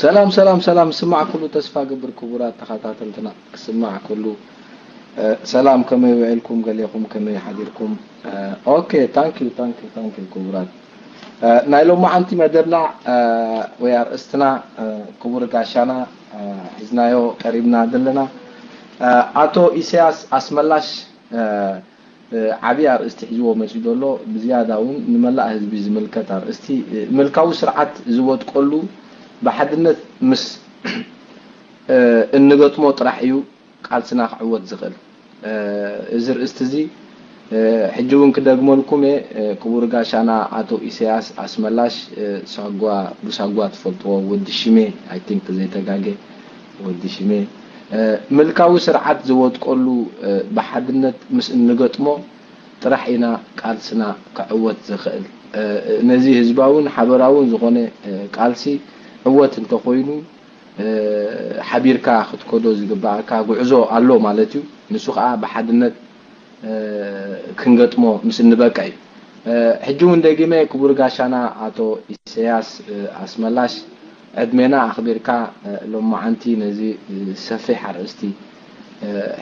ሰላም ሰላም ሰላም፣ ስማዕ ኩሉ ተስፋ ገብር ክቡራት ተኸታተልትና ክስማዕ ኩሉ። ሰላም፣ ከመይ ውዕልኩም? ገሌኹም ከመይ ሓዲርኩም? ኦኬ፣ thank you thank you thank you ክቡራት። ናይ ሎማዓንቲ መደብና ወይ ኣርእስትና ክቡር ጋሻና ሒዝናዮ ቀሪብና ዘለና ኣቶ ኢሳያስ ኣስመላሽ ዓብዪ ኣርእስቲ ሒዝዎ መፂኡ ዘሎ፣ ብዝያዳ እውን ንመላእ ህዝቢ ዝምልከት ኣርእስቲ፣ ምልካዊ ስርዓት ዝወድቀሉ ብሓድነት ምስ እንገጥሞ ጥራሕ እዩ ቃልስና ክዕወት ዝኽእል። እዚ ርእስቲ እዚ ሕጂ እውን ክደግመልኩም እየ። ክቡር ጋሻና ኣቶ ኢሳያስ ኣስመላሽ ሳጓ ብሳጓ ትፈልጥዎ፣ ወዲ ሽሜ፣ I think ዘይተጋገ፣ ወዲ ሽሜ፣ ምልካዊ ስርዓት ዝወድቀሉ ብሓድነት ምስ እንገጥሞ ጥራሕ ኢና ቃልስና ክዕወት ዝኽእል። ነዚ ህዝባውን ሓበራውን ዝኾነ ቃልሲ ዕወት እንተኾይኑ፣ ሓቢርካ ክትከዶ ዝግባኣካ ጉዕዞ ኣሎ ማለት እዩ። ንሱ ከዓ ብሓድነት ክንገጥሞ ምስ እንበቅዕ እዩ። ሕጂ እውን ደጊመ ክቡር ጋሻና ኣቶ ኢሳያስ ኣስመላሽ ዕድሜና ኣኽቢርካ ሎማዓንቲ ነዚ ሰፊሕ ኣርእስቲ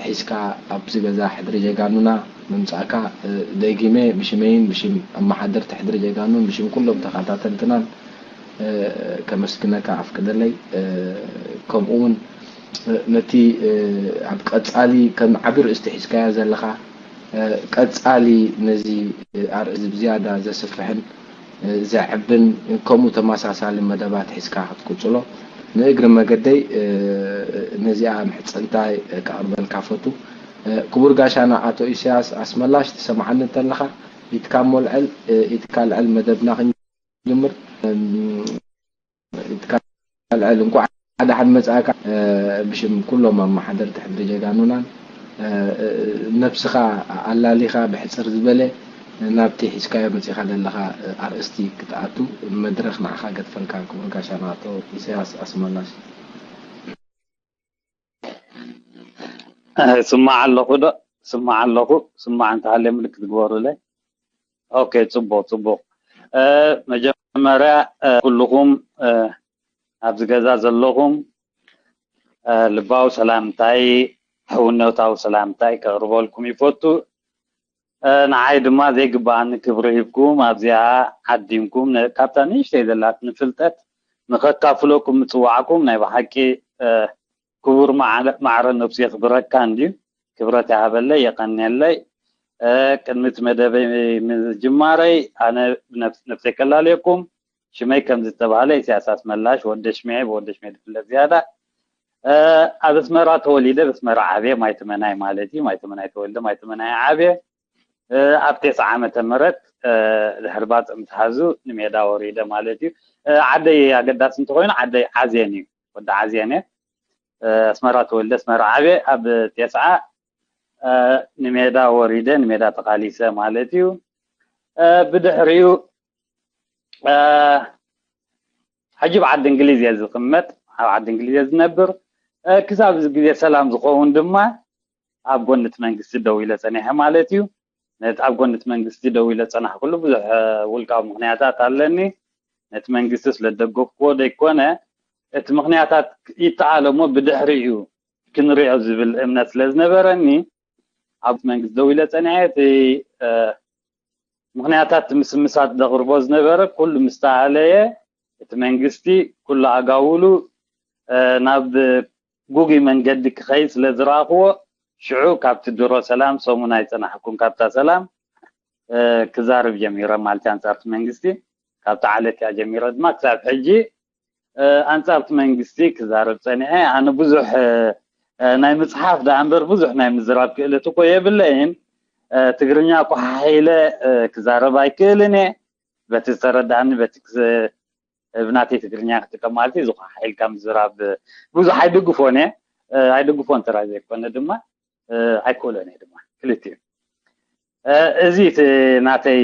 ሒዝካ ኣብዚ ገዛ ሕድሪ ጀጋኑና ምምጻእካ ደጊመ ብሽመይን ብሽም ኣመሓደርቲ ሕድሪ ጀጋኑን ብሽም ኩሎም ተኸታተልትናን ከመስግነካ ኣፍቅደለይ። ከምኡ እውን ነቲ ኣብ ቀጻሊ ከም ዓቢ ርእስቲ ሒዝካዮ ዘለኻ ቀጻሊ ነዚ ኣርእስቲ ብዝያዳ ዘስፍሕን ዘዕብን ከምኡ ተመሳሳሊ መደባት ሒዝካ ክትቅጽሎ ንእግሪ መገደይ ነዚኣ ምሕጽንታይ ከቕርበልካ ፈቱ። ክቡር ጋሻና ኣቶ ኢሳያስ ኣስመላሽ ትሰምዓኒ እንተለኻ ኢድካ እሞ ልዕል፣ ኢድካ ልዕል መደብና ክንጅምር። ኢድካ ልዕል እንኳዕ ደሓን መጻእካ ብሽም ኩሎም ኣመሓደርቲ ሕድሪ ጀጋኑናን ነብስኻ ኣላሊኻ ብሕጽር ዝበለ ናብቲ ሒዝካዮ መጺኻ ዘለኻ ኣርእስቲ ክትኣቱ መድረኽ ንዓኻ ገድፈልካ ክቡር ጋሻና ኣቶ ኢሳያስ ኣስመላሽ። ስማዕ ኣለኹ ዶ? ስማዕ ኣለኹ። ስማዕ እንተሃልየ ምልክት ግበሩለይ። ኦኬ፣ ጽቡቕ ጽቡቕ። መጀመርያ ኩልኹም ኣብዚ ገዛ ዘለኹም ልባዊ ሰላምታይ፣ ሕውነታዊ ሰላምታይ ከቕርበልኩም ይፈቱ። ንዓይ ድማ ዘይግብኣኒ ክብሪ ሂብኩም ኣብዚኣ ዓዲምኩም ካብታ ንእሽተይ ዘላትኒ ፍልጠት ንኸካፍለኩም ምጽዋዕኩም ናይ ብሓቂ ክቡር ማዕረ ነብሱ የኽብረካ እንድዩ። ክብረት ይሃበለይ፣ የቐንየለይ። ቅድሚ እቲ መደበይ ምጅማረይ ኣነ ነብሰይ ከላልየኩም። ሽመይ ከም ዝተባህለ ኢሳያስ ኣስመላሽ ወደ ሽሜ፣ ብወደ ሽሜ ዝፍለጥ ዝያዳ። ኣብ ኣስመራ ተወሊደ፣ ኣብ ኣስመራ ዓብየ፣ ማይ ተመናይ ማለት እዩ። ማይ ተመናይ ተወልደ፣ ማይ ተመናይ ዓብየ። ኣብ ቴስዓ ዓመተ ምህረት ድሕሪ ባጽዕ ምስ ሓዙ ንሜዳ ወሪደ ማለት እዩ። ዓደይ ኣገዳሲ እንተኾይኑ ዓደይ ዓዜን እዩ፣ ወዲ ዓዜን እየ። ኣስመራ ተወልደ ኣስመራ ዓብየ፣ ኣብ ቴስዓ ንሜዳ ወሪደ ንሜዳ ተቓሊሰ ማለት እዩ። ብድሕሪኡ ሕጂ ኣብ ዓዲ እንግሊዝ እየ ዝቕመጥ፣ ኣብ ዓዲ እንግሊዝ እየ ዝነብር። ክሳብ እዚ ግዜ ሰላም ዝኸውን ድማ ኣብ ጎኒ እቲ መንግስቲ ደው ኢለ ጸኒሐ ማለት እዩ። ነቲ ኣብ ጎኒ እቲ መንግስቲ ደው ኢለ ዝጸናሕኩሉ ብዙሕ ውልቃዊ ምኽንያታት ኣለኒ። ነቲ መንግስቲ ስለ ዝደገፍክዎ ዘይኮነ፣ እቲ ምኽንያታት ይተኣለ እሞ ብድሕሪኡ ክንሪኦ ዝብል እምነት ስለ ዝነበረኒ ኣብ መንግስቲ ደው ኢለ ጸኒሐ። እቲ ምኽንያታት ምስምሳት ዘቕርቦ ዝነበረ ኩሉ ምስ ተኣለየ፣ እቲ መንግስቲ ኩሉ ኣጋውሉ ናብ ጉጉይ መንገዲ ክኸይድ ስለ ዝረኣኽዎ፣ ሽዑ ካብቲ ድሮ ሰላም ሰሙን ኣይጸናሕኩን፣ ካብታ ሰላም ክዛርብ ጀሚረ ማለት እዩ ኣንጻርቲ መንግስቲ። ካብቲ ዓለት እያ ጀሚረ ድማ ክሳብ ሕጂ ኣንጻርቲ መንግስቲ ክዛረብ ጸኒሐ። ኣነ ብዙሕ ናይ ምጽሓፍ ደኣ እምበር ብዙሕ ናይ ምዝራብ ክእለት እኮ የብለይን። ትግርኛ እኮ ሓሒለ ክዛረብ ኣይክእልን እየ። በቲ ዝተረድኣኒ በቲ ብናተይ ትግርኛ ክጥቀም ማለት እዩ። ዝሓሒልካ ምዝራብ ብዙሕ ኣይድግፎን እየ። ኣይድግፎን ጥራይ ዘይኮነ ድማ ኣይክእሎን እየ ድማ ክልቲኡ። እዚ እቲ ናተይ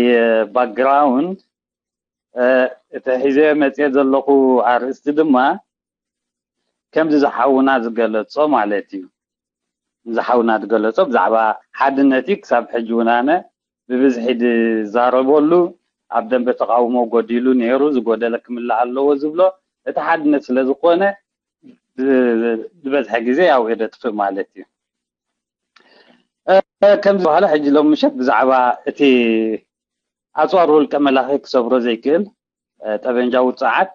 ባክግራውንድ። እቲ ሒዘዮ መፅየ ዘለኹ ኣርእስቲ ድማ ከምዚ ዝሓውና ዝገለፆ ማለት እዩ። ዝሓውና ዝገለፆ ብዛዕባ ሓድነት እዩ። ክሳብ ሕጂ እውን ኣነ ብብዝሒ ዝዛረበሉ ኣብ ደንበ ተቃውሞ ጎዲሉ ነይሩ፣ ዝጎደለ ክምላእ ኣለዎ ዝብሎ እቲ ሓድነት ስለ ዝኾነ ብ- ዝበዝሐ ግዜ ኣብኡ የደጥፍእ ማለት እዩ። እ፣ ከም ዝበሃለ ሕጂ ሎም ምሸት ብዛዕባ እቲ ኣፅዋር ውልቀ መላኺ ክሰብሮ ዘይክእል እ፣ ጠበንጃ ውፅዓት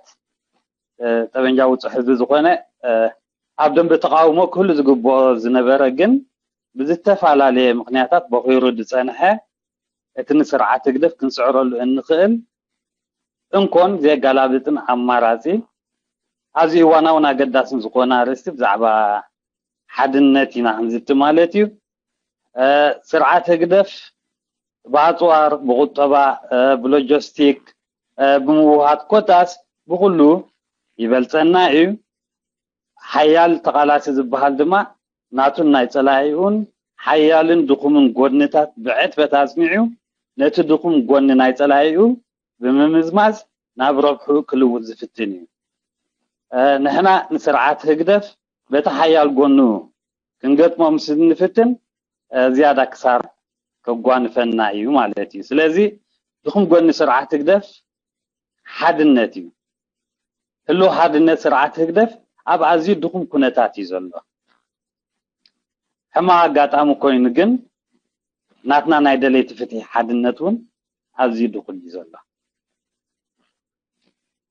እ፣ ጠበንጃ ውፁዕ ህዝቢ ዝኾነ እ፣ ኣብ ደንበ ተቃውሞ ክህሉ ዝግብኦ ዝነበረ ግን ብዝተፈላለየ ምክንያታት በኺሩ ዝፀንሐ እቲ ንስርዓት ህግደፍ ክንስዕረሉ እንኽእል እንኮን ዘየጋላብጥን ኣማራፂ ኣዝዩ እዋናውን ኣገዳስን ዝኾነ ኣርእስቲ ብዛዕባ ሓድነት ኢና ክንዝቲ ማለት እዩ። እ፣ ስርዓት ህግደፍ ብኣፅዋር፣ ብቁጠባ፣ እ፣ ብሎጂስቲክ፣ እ፣ ብምውሃድ ኮታስ ብኩሉ ይበልፀና እዩ። ሓያል ተቓላሲ ዝበሃል ድማ ናቱን ናይ ጸላኢኡን ሓያልን ድኹምን ጎድንታት ብዕትበት ኣጽኒዑ ነቲ ድኹም ጎኒ ናይ ጸላኢኡ ብምምዝማዝ ናብ ረብሑ ክልውጥ ዝፍትን እዩ። እ፣ ንሕና ንስርዓት ህግደፍ በቲ ሓያል ጎኑ ክንገጥሞ ምስ እንፍትን እ፣ ዝያዳ ክሳር ከጓንፈና እዩ ማለት እዩ። ስለዚ ድኹም ጎኒ ስርዓት ህግደፍ ሓድነት እዩ። ህሉው ሓድነት ስርዓት ህግደፍ ኣብ ኣዝዩ ድኹም ኩነታት እዩ ዘሎ። ሕማቕ ኣጋጣሚ ኮይኑ ግን ናትና ናይ ደለይቲ ፍትሒ ሓድነት እውን ኣዝዩ ድኹም እዩ ዘሎ።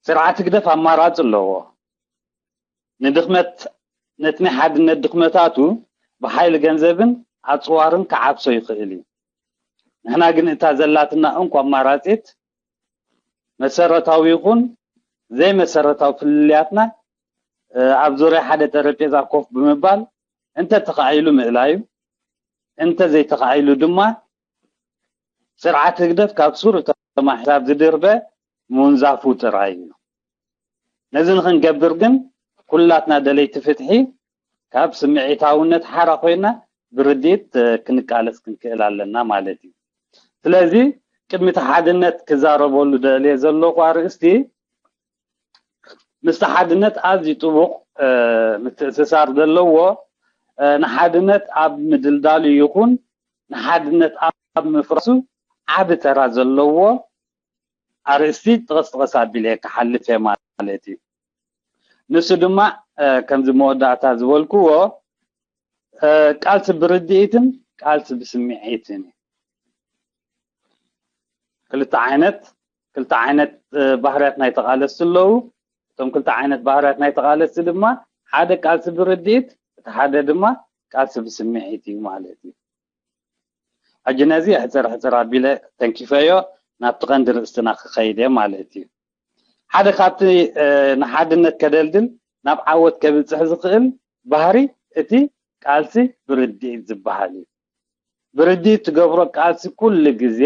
ስርዓት ህግደፍ ኣማራፂ ኣለዎ። ንድኽመት ነቲ ናይ ሓድነት ድኽመታቱ ብሓይሊ ገንዘብን ኣፅዋርን ክዓብሶ ይኽእል እዩ። ንሕና ግን እታ ዘላትና እንኮ ኣማራፂት መሰረታዊ ይኹን ዘይመሰረታዊ ፍልልያትና እ፣ ኣብ ዙርያ ሓደ ጠረጴዛ ኮፍ ብምባል እንተ ተኻኢሉ ምእላዩ፣ እንተ ዘይተኻኢሉ ድማ ስርዓት ህግደፍ ካብ ሱር ተማሒሳብ ዝድርበ ምውንዛፉ ጥራይ እዩ። ነዚ ንክንገብር ግን ኩላትና ደለይቲ ፍትሒ ካብ ስምዒታውነት ሓራ ኮይና ብርድኢት እ፣ ክንቃለስ ክንክእል ኣለና ማለት እዩ። ስለዚ ቅድሚ እቲ ሓድነት ክዛረበሉ ደልየ ዘለኹ ኣርእስቲ ምስቲ ሓድነት ኣዝዩ ጥቡቕ እ፣ ምትእስሳር ዘለዎ እ፣ ንሓድነት ኣብ ምድልዳሉ ይኹን ንሓድነት ኣብ ምፍራሱ ዓቢ ተራ ዘለዎ ኣርእስቲ ጥቕስ ጥቕስ ኣቢለ ክሓልፍ እየ ማለት እዩ። ንሱ ድማ እ፣ ከምዚ መወዳእታ ዝበልክዎ እ፣ ቃልሲ ብርድኢትን ቃልሲ ብስምዒትን እዩ። ክልተ ዓይነት ክልተ ዓይነት እ፣ ባህርያት ናይ ተቓለስቲ ኣለዉ። እቶም ክልተ ዓይነት ባህርያት ናይ ተቓለስቲ ድማ ሓደ ቃልሲ ብርድኢት፣ እቲ ሓደ ድማ ቃልሲ ብስምዒት እዩ ማለት እዩ። ሕጂ ነዚ ሕፅር ሕፅር ኣቢለ ተንኪፈዮ ናብቲ ቀንዲ ርእስትና ክኸይድ እየ ማለት እዩ። ሓደ ካብቲ እ፣ ንሓድነት ከደልድል ናብ ዓወት ከብፅሕ ዝኽእል ባህሪ እቲ ቃልሲ ብርድኢት ዝበሃል እዩ። ብርድኢት ትገብሮ ቃልሲ ኩሉ ግዜ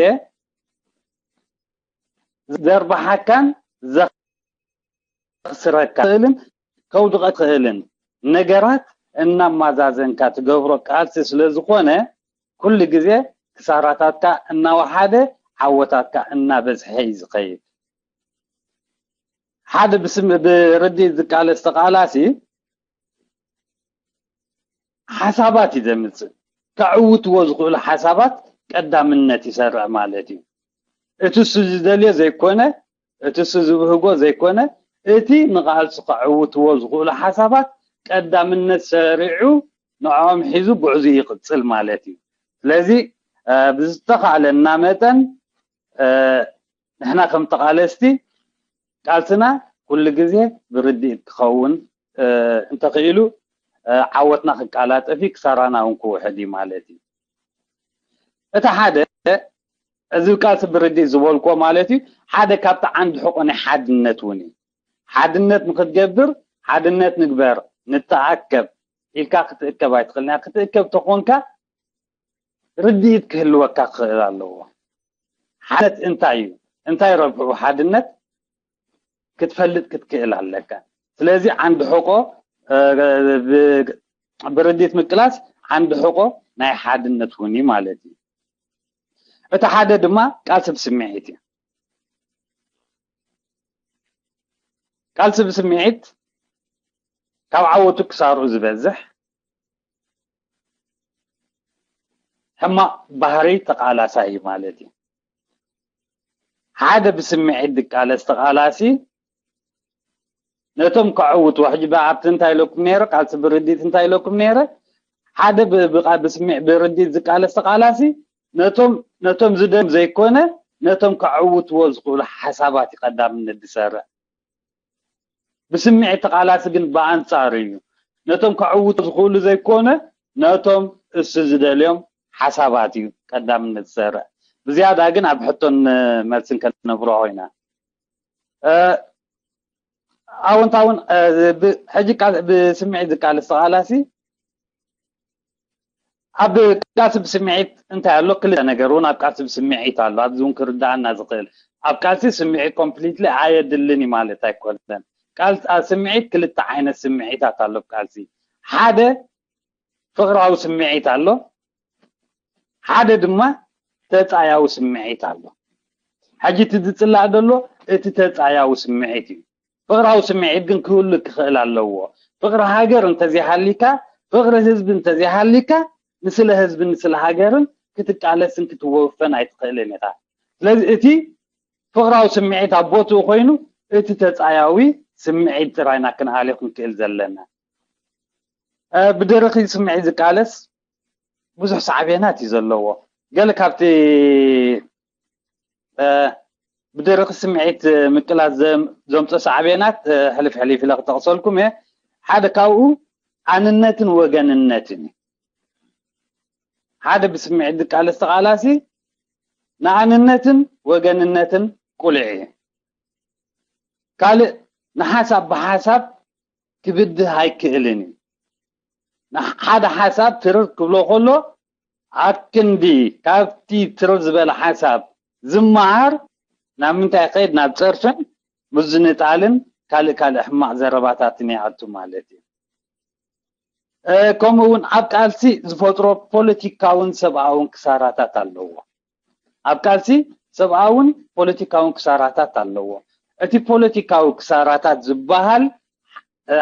ዘርብሓካን ዘኽስረካ ክእልን ከውድቐ ትኽእልን ነገራት እናማዛዘንካ ትገብሮ ቃልሲ ስለ ዝኾነ ኩሉ ግዜ ክሳራታትካ እናወሓደ ዓወታትካ እናበዝሐ እዩ ዝኸይድ። ሓደ ብስም ብርድኢት ዝቃለስ ተቃላሲ ሓሳባት እዩ ዘምፅእ። ከዕውትዎ ዝኽእሉ ሓሳባት ቀዳምነት ይሰርዕ ማለት እዩ። እቲ እሱ ዝደልዮ ዘይኮነ፣ እቲ እሱ ዝብህጎ ዘይኮነ፣ እቲ ንቃልሱ ከዕውትዎ ዝኽእሉ ሓሳባት ቀዳምነት ሰሪዑ ንዕኦም ሒዙ ጉዕዙ ይቕፅል ማለት እዩ። ስለዚ እ፣ ብዝተኻእለና መጠን እ፣ ንሕና ከም ተቓለስቲ ቃልስና ኩሉ ግዜ ብርድኢት ክኸውን እ፣ እንተኽኢሉ እ፣ ዓወትና ክቃላጠፍ እዩ፣ ክሳራና እውን ክውሕድ እዩ ማለት እዩ። እቲ ሓደ እዚ ቃልሲ ብርድኢት ዝበልክዎ ማለት እዩ ሓደ ካብቲ ዓንዲ ሕቆ ናይ ሓድነት እውን እዩ። ሓድነት ንክትገብር ሓድነት ንግበር ንተኣከብ ኢልካ ክትእከብ ኣይትኽእልን እያ። ክትእከብ ተኾንካ ርድኢት ክህልወካ ክኽእል ኣለዎ። ሓድነት እንታይ እዩ? እንታይ ረብሑ ሓድነት ክትፈልጥ ክትክእል ኣለካ። ስለዚ ዓንዲ ሕቆ እ፣ ብ- ብርድኢት ምቅላስ ዓንዲ ሕቆ ናይ ሓድነት እውን እዩ ማለት እዩ። እቲ ሓደ ድማ ቃልሲ ብስምዒት እዩ። ቃልሲ ብስምዒት ካብ ዓወቱ ክሳርኡ ዝበዝሕ ሕማቕ ባህሪ ተቓላሳይ እዩ ማለት እዩ። ሓደ ብስምዒት ዝቃለስ ተቓላሲ ነቶም ከዕውትዎ። ሕጂ ብኣብቲ እንታይ ኢለኩም ነይረ፣ ቃልሲ ብርድኢት እንታይ ኢለኩም ነይረ? ሓደ ብ- ብቃ- ብስሚዕ ብርድኢት ዝቃለስ ተቃላሲ ነቶም ነቶም ዝደም ዘይኮነ፣ ነቶም ከዕውትዎ ዝኽእሉ ሓሳባት እዩ ቀዳምነት ዝሰርዕ። ብስምዒት ተቃላሲ ግን ብኣንጻሩ እዩ። ነቶም ከዕውቱ ዝኽእሉ ዘይኮነ፣ ነቶም እሱ ዝደልዮም ሓሳባት እዩ ቀዳምነት ዝሰርዕ። ብዝያዳ ግን ኣብ ሕቶን መልስን ከነብሮ ኮይና፣ ኣወንታውን ሕጂ ብስምዒት ዝቃለስ ተቃላሲ ኣብ ቃልሲ ብስምዒት እንታይ ኣሎ? ክልተ ነገር እውን ኣብ ቃልሲ ብስምዒት ኣሎ። ኣብዚ እውን ክርዳኣና ዝኽእል፣ ኣብ ቃልሲ ስምዒት ኮምፕሊትሊ ኣየድልን እዩ ማለት ኣይኮነን። ቃል ኣብ ስምዒት ክልተ ዓይነት ስምዒታት ኣሎ ኣብ ቃልሲ። ሓደ ፍቕራዊ ስምዒት ኣሎ፣ ሓደ ድማ ተጻያዊ ስምዒት ኣሎ። ሕጂ እቲ ዝጽላእ ዘሎ እቲ ተጻያዊ ስምዒት እዩ። ፍቕራዊ ስምዒት ግን ክህሉ ክኽእል ኣለዎ። ፍቕሪ ሃገር እንተዘይሃሊካ፣ ፍቕሪ ህዝቢ እንተዘይሃሊካ፣ ንስለ ህዝብን ንስለ ሃገርን ክትቃለስን ክትወፈን ኣይትኽእልን ኢኻ። ስለዚ እቲ ፍቕራዊ ስምዒት ኣብ ቦትኡ ኮይኑ፣ እቲ ተጻያዊ ስምዒት ጥራይና ክንኣልዮ ክንክእል ዘለና። ብደረኺ ስምዒት ዝቃለስ ብዙሕ ሳዕቤናት እዩ ዘለዎ። ገለ ካብቲ ብደረኺ ስምዒት ምቅላስ ዘምፅኦ ሳዕቤናት ሕልፍ ሕልፍ ኢለ ክጠቕሰልኩም እየ። ሓደ ካብኡ ኣንነትን ወገንነትን እዩ። ሓደ ብስምዒት ዝቃለስ ተቃላሲ ንኣንነትን ወገንነትን ቁልዕ እዩ። ካልእ ንሓሳብ ብሓሳብ ክብድህ ኣይክእልን እዩ። ሓደ ሓሳብ ትርር ክብሎ ከሎ ኣብ ክንዲ ካብቲ ትርር ዝበለ ሓሳብ ዝመሃር ናብ ምንታይ ከይድ ናብ ፀርፍን ምዝንጣልን ካልእ ካልእ ሕማቕ ዘረባታትን ይኣቱ ማለት እዩ። ከምኡ እውን ኣብ ቃልሲ ዝፈጥሮ ፖለቲካውን ሰብኣውን ክሳራታት ኣለዎ። ኣብ ቃልሲ ሰብኣውን ፖለቲካውን ክሳራታት ኣለዎ። እቲ ፖለቲካዊ ክሳራታት ዝበሃል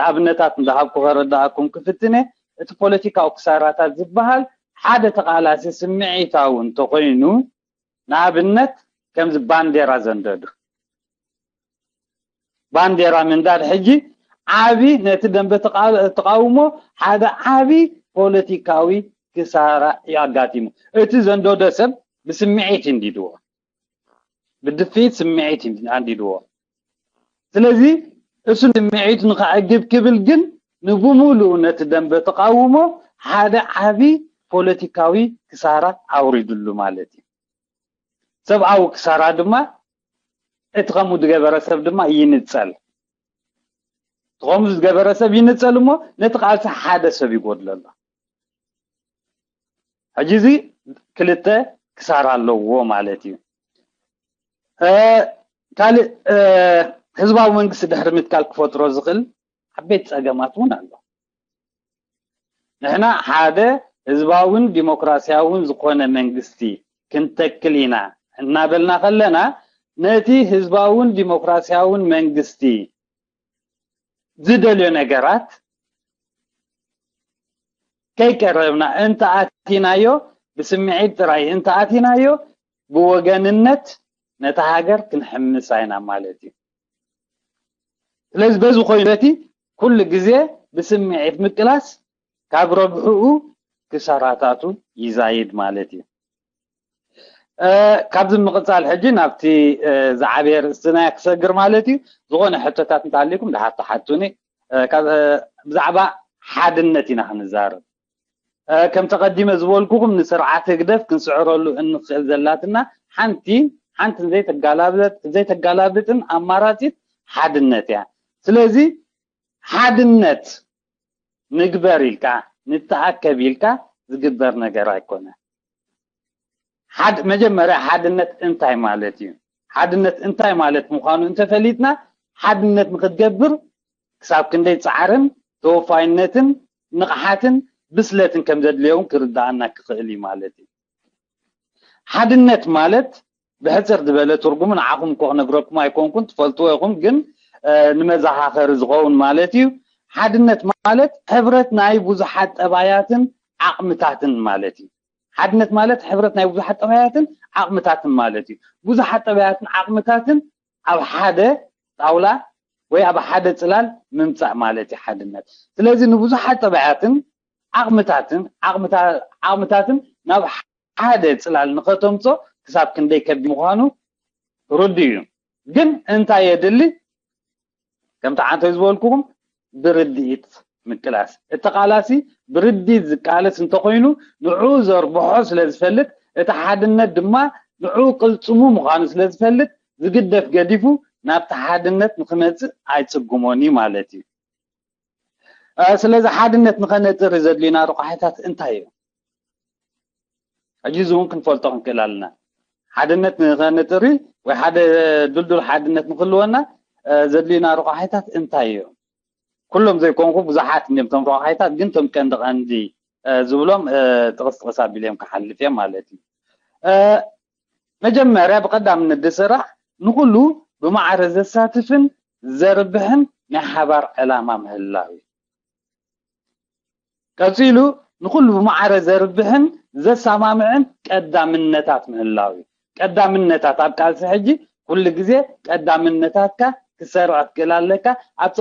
ኣብነታት እንዳሃብኩ ከረዳኣኩም ክፍትነ። እቲ ፖለቲካዊ ክሳራታት ዝበሃል ሓደ ተቃላሲ ስምዒታዊ እንተኮይኑ፣ ንኣብነት ከምዚ ባንዴራ ዘንደዱ። ባንዴራ ምንዳድ ሕጂ ዓቢ ነቲ ደንበ ተቃውሞ ሓደ ዓቢ ፖለቲካዊ ክሳራ እዩ ኣጋጢሙ። እቲ ዘንደዶ ሰብ ብስምዒት እንዲድዎ፣ ብድፍኢት ስምዒት እንዲድዎ። ስለዚ እሱ ስምዒት ንኸዕግብ ክብል ግን ንብሙሉኡ ነቲ ደንበ ተቃውሞ ሓደ ዓቢ ፖለቲካዊ ክሳራ ኣውሪድሉ ማለት እዩ። ሰብኣዊ ክሳራ ድማ እቲ ከምኡ ዝገበረ ሰብ ድማ ይንጸል። እቲ ከምኡ ዝገበረ ሰብ ይንጸል እሞ ነቲ ቃልሲ ሓደ ሰብ ይጎድለሉ። ሕጂ እዚ ክልተ ክሳራ ኣለዎ ማለት እዩ። ካልእ ህዝባዊ መንግስቲ ድሕሪ ምትካል ክፈጥሮ ዝኽእል ዓበይቲ ጸገማት እውን ኣሎ። ንሕና ሓደ ህዝባውን ዲሞክራሲያውን ዝኾነ መንግስቲ ክንተክል ኢና እናበልና ከለና፣ ነቲ ህዝባውን ዲሞክራሲያውን መንግስቲ ዝደልዮ ነገራት ከይቀረብና እንተኣቲናዮ፣ ብስምዒት ጥራይ እንተኣቲናዮ፣ ብወገንነት ነታ ሃገር ክንሕምሳ ኢና ማለት እዩ። ስለዚ በዚ ኮይኑ በቲ ኩሉ ግዜ ብስምዒት ምቅላስ ካብ ረብሕኡ ክሳራታቱ ይዛይድ ማለት እዩ። ካብዚ ምቕፃል ሕጂ ናብቲ ዝዓበየ ርእስትና ክሰግር ማለት እዩ። ዝኾነ ሕቶታት እንተሃልዩኩም ድሓር ተሓቱኒ። ብዛዕባ ሓድነት ኢና ክንዛረብ። ከም ተቐዲመ ዝበልኩኹም ንስርዓት ህግደፍ ክንስዕረሉ እንኽእል ዘላትና ሓንቲ ሓንቲ ዘይተጋላብጥን ኣማራፂት ሓድነት እያ። ስለዚ ሓድነት ንግበር ኢልካ ንተኣከብ ኢልካ ዝግበር ነገር ኣይኮነ። መጀመርያ ሓድነት እንታይ ማለት እዩ? ሓድነት እንታይ ማለት ምዃኑ እንተፈሊጥና ሓድነት ንክትገብር ክሳብ ክንደይ ፃዕርን ተወፋይነትን ንቕሓትን ብስለትን ከም ዘድልዮ እውን ክርዳኣና ክኽእል እዩ ማለት እዩ። ሓድነት ማለት ብሕፅር ዝበለ ትርጉሙ ንዓኹም እኮ ክነግረኩም ኣይኮንኩን፣ ትፈልጥዎ ኢኹም፣ ግን ንመዘኻኸሪ ዝኸውን ማለት እዩ። ሓድነት ማለት ሕብረት ናይ ብዙሓት ጠባያትን ዓቕምታትን ማለት እዩ። ሓድነት ማለት ሕብረት ናይ ብዙሓት ጠባያትን ዓቕምታትን ማለት እዩ። ብዙሓት ጠባያትን ዓቕምታትን ኣብ ሓደ ጣውላ ወይ ኣብ ሓደ ፅላል ምምፃእ ማለት እዩ ሓድነት። ስለዚ ንብዙሓት ጠባያትን ዓቕምታትን ዓቕምታትን ናብ ሓደ ፅላል ንኸተምፆ ክሳብ ክንደይ ከቢድ ምዃኑ ርዱ እዩ። ግን እንታይ የድሊ? ከምቲ ዓንተይ ዝበልኩኹም ብርድኢት ምቅላስ። እቲ ቃላሲ ብርድኢት ዝቃለስ እንተኾይኑ ንዑ ዘርብሖ ስለ ዝፈልጥ፣ እቲ ሓድነት ድማ ንዑ ቅልፅሙ ምዃኑ ስለ ዝፈልጥ ዝግደፍ ገዲፉ ናብቲ ሓድነት ንክመፅእ ኣይፅግሞን እዩ ማለት እዩ። ስለዚ ሓድነት ንኸነጥሪ ዘድልዩና ረቋሒታት እንታይ እዮም? ሕጂ እዚ እውን ክንፈልጦ ክንክእል ኣለና። ሓድነት ንኸነጥሪ ወይ ሓደ ድልዱል ሓድነት ንክህልወና ዘድልዩና ረቋሒታት እንታይ እዮም? ኩሎም ዘይኮንኩ ብዙሓት እንዲም ቶም ረቋሒታት፣ ግን ቶም ቀንዲ ቀንዲ ዝብሎም ጥቕስ ጥቕስ ኣቢሎም ክሓልፍ እዮም ማለት እዩ። መጀመርያ ብቐዳምነት ዝስራሕ ንኹሉ ብማዕረ ዘሳትፍን ዘርብሕን ናይ ሓባር ዕላማ ምህላው እዩ። ቀፂሉ ንኹሉ ብማዕረ ዘርብሕን ዘሰማምዕን ቀዳምነታት ምህላው እዩ። ቀዳምነታት ኣብ ቃልሲ ሕጂ ኩሉ ግዜ ቀዳምነታትካ ክሰርዕ ክትክእል ኣለካ። ኣብቲ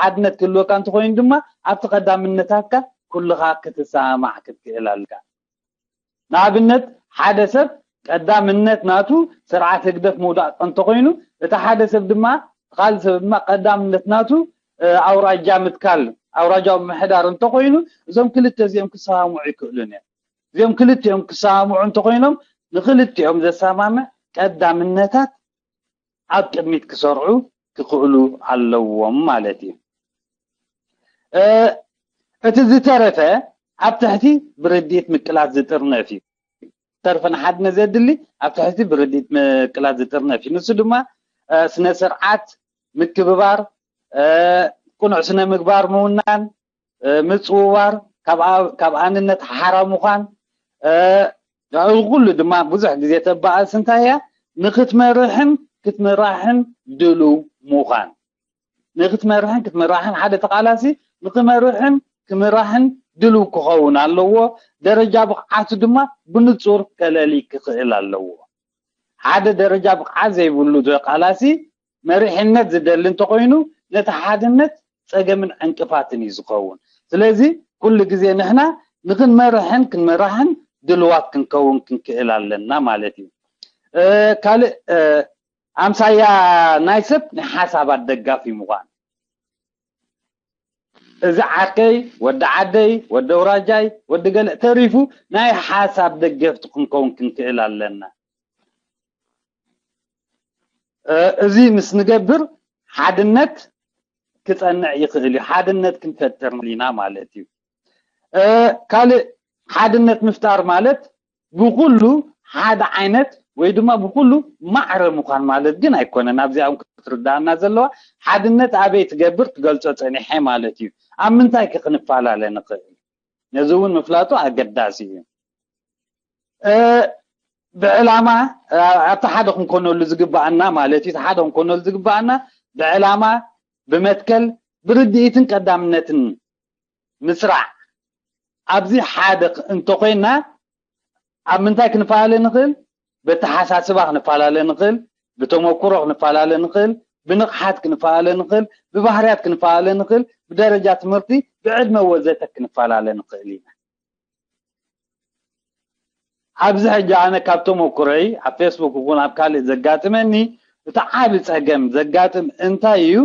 ሓድነት ክህልወካ እንተኮይኑ ድማ ኣብቲ ቀዳምነታትካ ኩልኻ ክትሰማማዕ ክትክእል ኣለካ። ንኣብነት ሓደ ሰብ ቀዳምነት ናቱ ስርዓት ህግደፍ ምውዳቕ እንተኮይኑ፣ እቲ ሓደ ሰብ ድማ ካልእ ሰብ ድማ ቀዳምነት ናቱ ኣውራጃ ምትካል ኣውራጃዊ ምሕዳር እንተኮይኑ፣ እዞም ክልተ እዚኦም ክሰማምዑ ይክእሉን እዮም። እዚኦም ክልቲኦም ክሰማምዑ እንተኮይኖም ንክልቲኦም ዘሰማምዕ ቀዳምነታት ኣብ ቅድሚት ክሰርዑ ክኽእሉ ኣለዎም ማለት እዩ። እቲ ዝተረፈ ኣብ ትሕቲ ብርድኢት ምቅላስ ዝጥርነፍ እዩ። ዝተረፈ ንሓድነት ዘድሊ ኣብ ትሕቲ ብርድኢት ምቅላስ ዝጥርነፍ እዩ። ንሱ ድማ ስነ ስርዓት ምክብባር፣ ቁኑዕ ስነ ምግባር ምውናን፣ ምጽውዋር፣ ካብ ኣንነት ሓራ ምዃን፣ እዚ ኩሉ ድማ ብዙሕ ግዜ ተበኣስ እንታይ እያ? ንክትመርሕን ክትምራሕን ድሉው ምዃን። ንክትመርሕን ክትምራሕን ሓደ ተቓላሲ ንክመርሕን ክምራሕን ድሉው ክኸውን ኣለዎ። ደረጃ ብቕዓቱ ድማ ብንጹር ከለሊ ክኽእል ኣለዎ። ሓደ ደረጃ ብቕዓት ዘይብሉ ተቓላሲ መሪሕነት ዝደሊ እንተኾይኑ ነቲ ሓድነት ጸገምን ዕንቅፋትን እዩ ዝኸውን። ስለዚ ኩሉ ግዜ ንሕና ንክንመርሕን ክንመራሕን ድልዋት ክንከውን ክንክእል ኣለና ማለት እዩ። ካልእ ኣምሳያ ናይ ሰብ ናይ ሓሳባት ደጋፊ ምዃን። እዚ ዓርከይ፣ ወዲ ዓደይ፣ ወዲ ኣውራጃይ፣ ወዲ ገለ ተሪፉ ናይ ሓሳብ ደገፍቲ ክንከውን ክንክእል ኣለና። እዚ ምስ ንገብር ሓድነት ክጸንዕ ይኽእል እዩ። ሓድነት ክንፈጥር ኢና ማለት እዩ። ካልእ ሓድነት ምፍጣር ማለት ብኹሉ ሓደ ዓይነት ወይ ድማ ብኹሉ ማዕረ ምዃን ማለት ግን ኣይኮነን። ኣብዚኣ እውን ክትርዳእና ዘለዋ ሓድነት ኣበይ ትገብር ትገልጾ ጸኒሐ ማለት እዩ። ኣብ ምንታይ ከ ክንፈላለ ንኽእል? ነዚ እውን ምፍላጡ ኣገዳሲ እዩ። ብዕላማ ኣብቲ ሓደ ክንኮነሉ ዝግባኣና ማለት እዩ። ሓደ ክንኮነሉ ዝግባኣና ብዕላማ ብመትከል ብርድኢትን ቀዳምነትን ምስራዕ ኣብዚ ሓደ እንተኮይና ኣብ ምንታይ ክንፈላለ ንኽእል? ብተሓሳስባ ክንፈላለ ንኽእል፣ ብተመኩሮ ክንፈላለ ንኽእል፣ ብንቕሓት ክንፈላለ ንኽእል፣ ብባህርያት ክንፈላለ ንኽእል፣ ብደረጃ ትምህርቲ፣ ብዕድመ ወዘተ ክንፈላለ ንኽእል ኢና። ኣብዚ ሕጂ ኣነ ካብ ተመኩረይ ኣብ ፌስቡክ ይኹን ኣብ ካልእ ዘጋጥመኒ እቲ ዓቢ ጸገም ዘጋጥም እንታይ እዩ?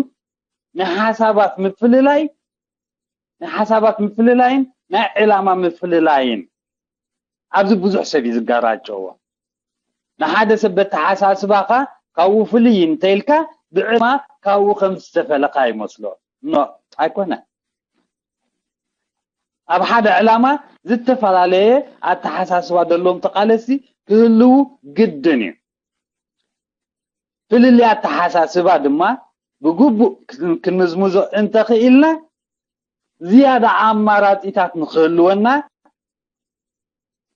ናይ ሓሳባት ምፍልላይ ናይ ሓሳባት ምፍልላይን ናይ ዕላማ ምፍልላይን ኣብዚ ብዙሕ ሰብ እዩ ዝጋራጨዎ። ንሓደ ሰብ በተሓሳስባኻ ካብኡ ፍልይ እንተኢልካ ብዕማ ካብኡ ከም ዝተፈለኻ ይመስሎ። ኖ ኣይኮነ። ኣብ ሓደ ዕላማ ዝተፈላለየ ኣተሓሳስባ ዘለዎም ተቓለስቲ ክህልዉ ግድን እዩ። ፍልልይ ኣተሓሳስባ ድማ ብግቡእ ክንምዝምዞ እንተኽኢልና ዝያዳ ኣማራፂታት ንክህልወና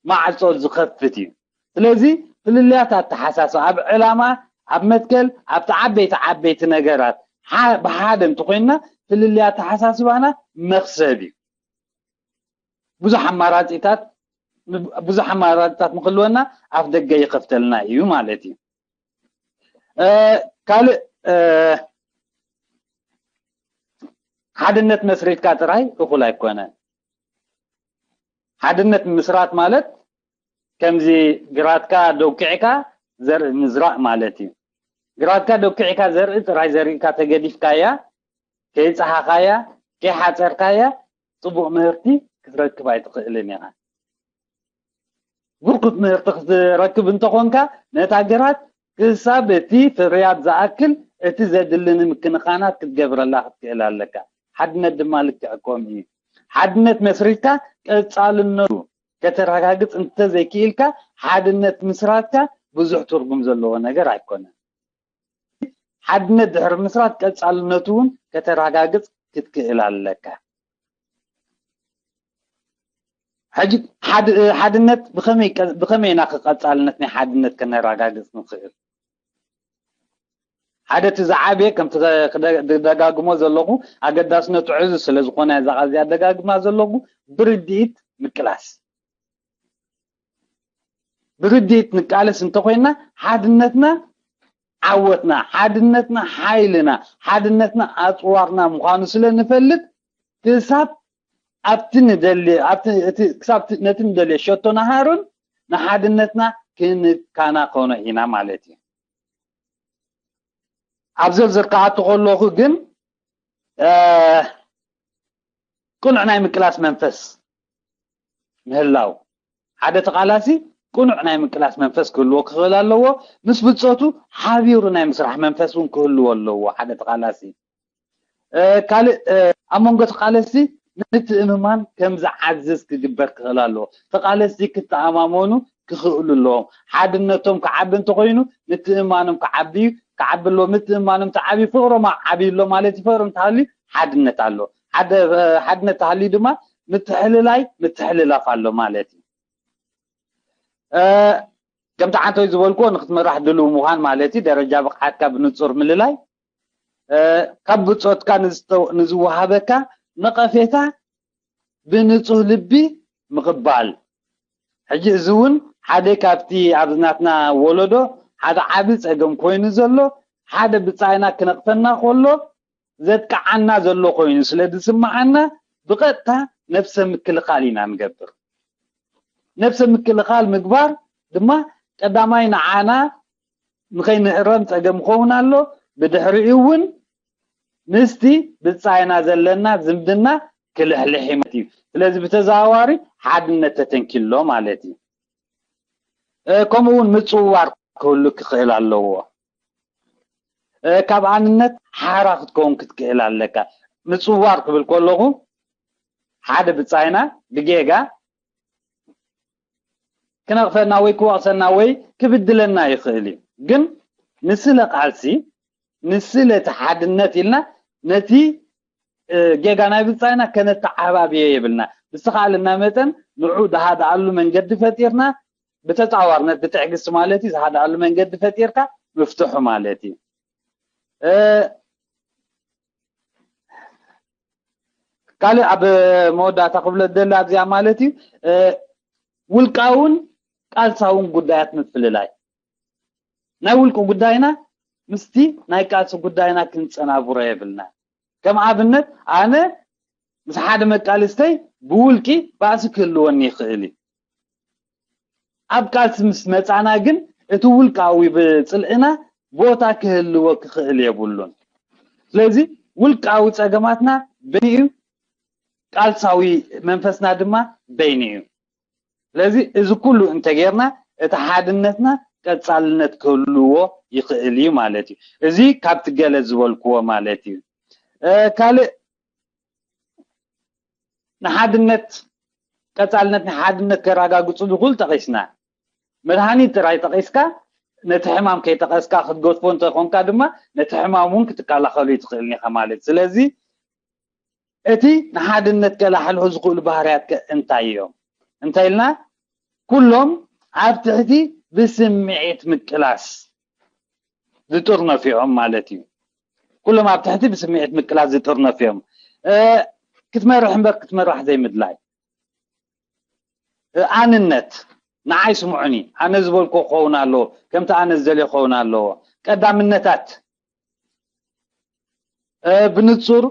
ማዕፆ ዝኸፍት እዩ። ስለዚ ፍልልያት ኣተሓሳስባ ኣብ ዕላማ፣ ኣብ መትከል፣ ኣብቲ ዓበይቲ ዓበይቲ ነገራት ብሓደ እንተኮይንና ፍልልይ ኣተሓሳስባና መኽሰብ እዩ። ብዙሕ ኣማራፂታት ብዙሕ ኣማራፂታት ንክህልወና ኣፍ ደገ ይኸፍተልና እዩ ማለት እዩ። ካልእ ሓድነት መስሪትካ ጥራይ እኹል ኣይኮነን። ሓድነት ምስራት ማለት ከምዚ ግራትካ ደውኪዕካ ዘርኢ ምዝራእ ማለት እዩ። ግራትካ ደውኪዕካ ዘርኢ ጥራይ ዘሪእካ ተገዲፍካያ፣ ከይጸሃኻያ፣ ከይሓጸርካያ ጽቡቕ ምህርቲ ክትረክብ ኣይትኽእልን ኢኻ። ብርኩት ምህርቲ ክትረክብ እንተኾንካ፣ ነታ ግራት ክሳብ እቲ ፍርያት ዝኣክል እቲ ዘድሊ ንምክንኻናት ክትገብረላ ክትክእል ኣለካ። ሓድነት ድማ ልክዕ ከምኡ እዩ። ሓድነት መስሪትካ ቀጻልነቱ ከተረጋግጽ እንተዘይክኢልካ፣ ሓድነት ምስራትካ ብዙሕ ትርጉም ዘለዎ ነገር ኣይኮነን። ሓድነት ድሕሪ ምስራት ቀጻልነቱ እውን ከተረጋግጽ ክትክእል ኣለካ። ሕጂ ሓድ-፣ ሓድነት ብኸመይ ቀ-፣ ብኸመይ ኢና ቀጻልነት ናይ ሓድነት ከነረጋግጽ ንኽእል? ሓደ እቲ ዝዓበየ ከምቲ ከ-፣ ክደ-፣ ክደጋግሞ ዘለኹ ኣገዳስነቱ ዕዙዝ ስለ ዝኾነ እዛ ቃል እዚኣ ኣደጋግማ ዘለኹ ብርድኢት ምቅላስ። ብርድኢት ንቃለስ እንተኾይና ሓድነትና ዓወትና፣ ሓድነትና ሓይልና፣ ሓድነትና ኣጽዋርና ምዃኑ ስለ ንፈልጥ ክሳብ ኣብቲ ንደልዮ፣ ኣብቲ፣ እቲ፣ ክሳብ እቲ፣ ነቲ ንደልዮ ሸቶ ንሃሩን ንሓድነትና ክንከናኸኖ ኢና ማለት እዩ። ኣብ ዝርዝር ክኣቱ ከለኹ ግን፣ እ፣ ቅኑዕ ናይ ምቅላስ መንፈስ ምህላው፣ ሓደ ተቓላሲ ቅኑዕ ናይ ምቅላስ መንፈስ ክህልዎ ክኽእል ኣለዎ። ምስ ብጾቱ ሓቢሩ ናይ ምስራሕ መንፈስ እውን ክህልዎ ኣለዎ ሓደ ተቓላሲ። እ፣ ካልእ፣ እ፣ ኣብ መንጎ ተቓለስቲ ምትእምማን ከም ዝዓዝዝ ክግበር ክኽእል ኣለዎ። ተቓለስቲ ክተኣማመኑ ክኽእሉ ኣለዎም። ሓድነቶም ክዓቢ እንተኾይኑ ምትእምማኖም ክዓቢ እዩ፣ ክዓቢ ኣለዎ። ምትእምማኖም ተዓብዩ ፍቕሮም ዓብዩ ኣሎ ማለት እዩ። ፍቕሪ እንተሃልዩ ሓድነት ኣሎ። ሓደ፣ እ፣ ሓድነት ተሃልዩ ድማ ምትሕልላይ፣ ምትሕልላፍ ኣሎ ማለት እዩ። እ፣ ከምቲ ዓንተወይ ዝበልክዎ ንክትመራሕ ድልው ምዃን ማለት እዩ። ደረጃ ብቕዓትካ ብንጹር ምልላይ፣ እ፣ ካብ ብጾትካ ንዝተ-፣ ንዝወሃበካ ነቐፌታ ብንጹህ ልቢ ምቕባል። ሕጂ እዚ እውን ሓደ ካብቲ ኣብዚ ናትና ወለዶ ሓደ ዓቢ ጸገም ኮይኑ ዘሎ፣ ሓደ ብጻይና ክነቕፈና ከሎ ዘጥቅዓና ዘሎ ኮይኑ ስለ ዝስምዓና ብቐጥታ ነብሰ ምክልኻል ኢና ንገብር። ነብሰ ምክልኻል ምግባር ድማ ቀዳማይ ንዓና ንኸይንእረም ጸገም ይኸውን ኣሎ። ብድሕሪኡ እውን ምስቲ ብጻይና ዘለና ዝምድና ክልሕልሕ እዩ ማለት እዩ። ስለዚ ብተዘዋዋሪ ሓድነት ተተንኪሎ ማለት እዩ። እ፣ ከምኡ እውን ምጽውዋር ክህሉ ክኽእል ኣለዎ። እ፣ ካብ ኣንነት ሓራ ክትከውን ክትክእል ኣለካ። ምጽውዋር ክብል ከለኹ ሓደ ብጻይና ብጌጋ ክነቕፈና ወይ ክወቕሰና ወይ ክብድለና ይኽእል እዩ። ግን ንስለ ቃልሲ፣ ንስለ እቲ ሓድነት ኢልና ነቲ፣ እ፣ ጌጋ ናይ ብጻይና ከነተዓባብዮ የብልና። ብዝተኻእለና መጠን ንዑ ዝሃድኣሉ መንገዲ ፈጢርና፣ ብተጻዋርነት፣ ብትዕግስቲ ማለት እዩ፣ ዝሃድኣሉ መንገዲ ፈጢርካ ምፍትሑ ማለት እዩ። እ፣ ካልእ ኣብ መወዳእታ ክብሎ ዝደሊ ኣብዚኣ ማለት እዩ፣ እ፣ ውልቃውን ቃልሳውን ጉዳያት ምፍልላይ። ናይ ውልቂ ጉዳይና ምስቲ ናይ ቃልሲ ጉዳይና ክንጸናብሮ የብልና። ከም ኣብነት ኣነ ምስ ሓደ መቃልስተይ ብውልቂ ባእሲ ክህልወኒ ይኽእል እዩ። ኣብ ቃልሲ ምስ መጻና ግን እቲ ውልቃዊ ብጽልእና ቦታ ክህልዎ ክኽእል የብሉን። ስለዚ ውልቃዊ ጸገማትና በይኑ እዩ፣ ቃልሳዊ መንፈስና ድማ በይኑ እዩ። ስለዚ እዚ ኩሉ እንተጌርና እቲ ሓድነትና ቀጻልነት ክህልዎ ይኽእል እዩ ማለት እዩ። እዚ ካብቲ ገለ ዝበልክዎ ማለት እዩ። እ፣ ካልእ ንሓድነት፣ ቀጻልነት ናይ ሓድነት ከረጋግጹ ዝኽእሉ ጠቒስና። መድሃኒት ጥራይ ጠቒስካ ነቲ ሕማም ከይጠቐስካ ክትገድፎ እንተኾንካ ድማ ነቲ ሕማም እውን ክትከላኸሉ ይትኽእልን ኢኻ ማለት። ስለዚ እቲ ንሓድነት ከላሕልሑ ዝኽእሉ ባህርያት ከ እንታይ እዮም? እንታይ ኢልና? ኩሎም ኣብ ትሕቲ ብስምዒት ምቅላስ ዝጥርነፉ እዮም ማለት እዩ። ኩሎም ኣብ ትሕቲ ብስምዒት ምቅላስ ዝጥርነፉ እዮም። እ፣ ክትመርሕ እምበር ክትምራሕ ዘይምድላይ። እ፣ ኣንነት፣ ንዓይ ስምዑኒ፣ ኣነ ዝበልኩ ክኸውን ኣለዎ፣ ከምቲ ኣነ ዝደልዮ ክኸውን ኣለዎ። ቀዳምነታት፣ እ፣ ብንጹር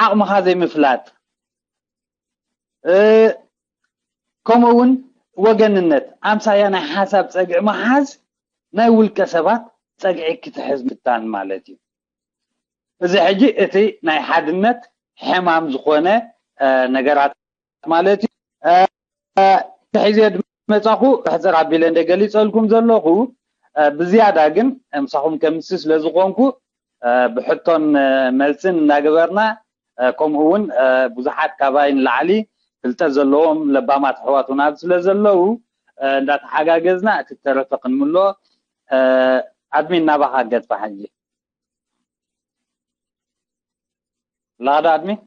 ዓቕምኻ ዘይምፍላጥ፣ ከምኡ እውን ወገንነት፣ ኣምሳያ ናይ ሓሳብ ጸግዒ ምሓዝ ናይ ውልቀ ሰባት ጸግዒ ክትሕዝ ምፍታን ማለት እዩ። እዚ ሕጂ እቲ ናይ ሓድነት ሕማም ዝኾነ ነገራት ማለት እዩ። ተሒዘ መጻኹ ሕጽር ኣቢለ እንደ ገሊጸልኩም ዘለኹ፣ ብዝያዳ ግን ምሳኹም ከምሲ ስለ ዝኾንኩ ብሕቶን መልስን እናገበርና፣ ከምኡ እውን ብዙሓት ካባይ ንላዕሊ ፍልጠት ዘለዎም ለባማት ኣሕዋት እውን ኣብ ስለ ዘለዉ፣ እንዳተሓጋገዝና እቲ ተረፈ ክንምሎ። ኣድሚን ናባኻ ገጽፋ ሕጂ። ላዳ ኣድሚን።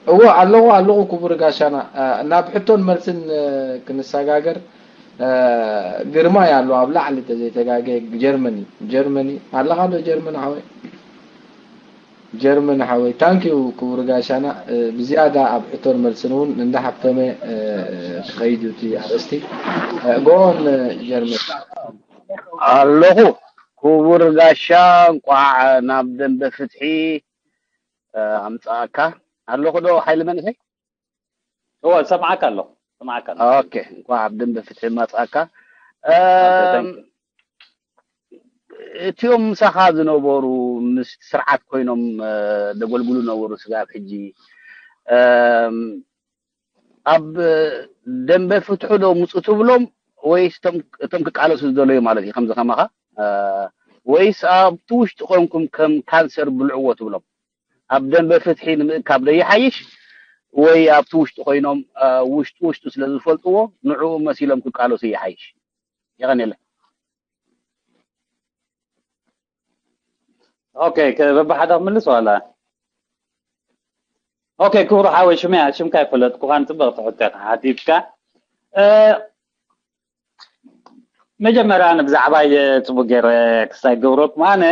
እዎ ኣለኹ ኣለኹ ክቡር ጋሻና። ናብ ሕቶን መልስን ክንሰጋገር። ግርማይ ኣሎ ኣብ ላዕሊ ተዘይተጋገ። ጀርመኒ ጀርመኒ ኣለኻ ዶ ጀርመን ሓወይ? ጀርመን ሓወይ ታንኪዩ ክቡር ጋሻና። ብዝያዳ ኣብ ሕቶን መልስን እውን እንዳሓብተመ ክኸይድ እዩ እቲ ኣርእስቲ። ጎን ጀርመን ኣለኹ ክቡር ጋሻ። እንቋዕ ናብ ደንበ ፍትሒ ኣምጻእካ። ኣለኹ ዶ ሓይሊ መንእሰይ? እወ ሰምዓካ ኣለኹ። ሰምዓካ ኣለኹ። ኦኬ፣ እንኳዕ ኣብ ደንበ ፍትሒ መጻእካ። እም፣ እቲኦም ምሳኻ ዝነበሩ ምስ ስርዓት ኮይኖም እ፣ ደገልግሉ ነበሩ ስጋብ ሕጂ እም፣ ኣብ ደንበ ፍትሑ ዶ ምጹ ትብሎም ወይስ እቶም እቶም ክቃለሱ ዝደለዩ ማለት እዩ ከምዚ ከማኻ እ፣ ወይስ ኣብቲ ውሽጢ ኮንኩም ከም ካንሰር ብልዕዎ ትብሎም? ኣብ ደንበ ፍትሒ ንምእካብ ዶ ይሓይሽ ወይ ኣብቲ ውሽጢ ኮይኖም እ፣ ውሽጡ ውሽጡ ስለ ዝፈልጥዎ ንዕኡ መሲሎም ክቃለሱ ይሓይሽ? የቐንየለ። ኦኬ ከ- በብሓደ ክምልስ ዋላ? ኦኬ ክቡር ሓወይ ሽመያ ሽምካ ይፈለጥኩኻን ጽብቕቲ ሕቶ ኢኻ ሓቲትካ። እ፣ መጀመርያ ንብዛዕባይ ጽቡቅ ገይረ ክሳይ ገብረኩም ኣነ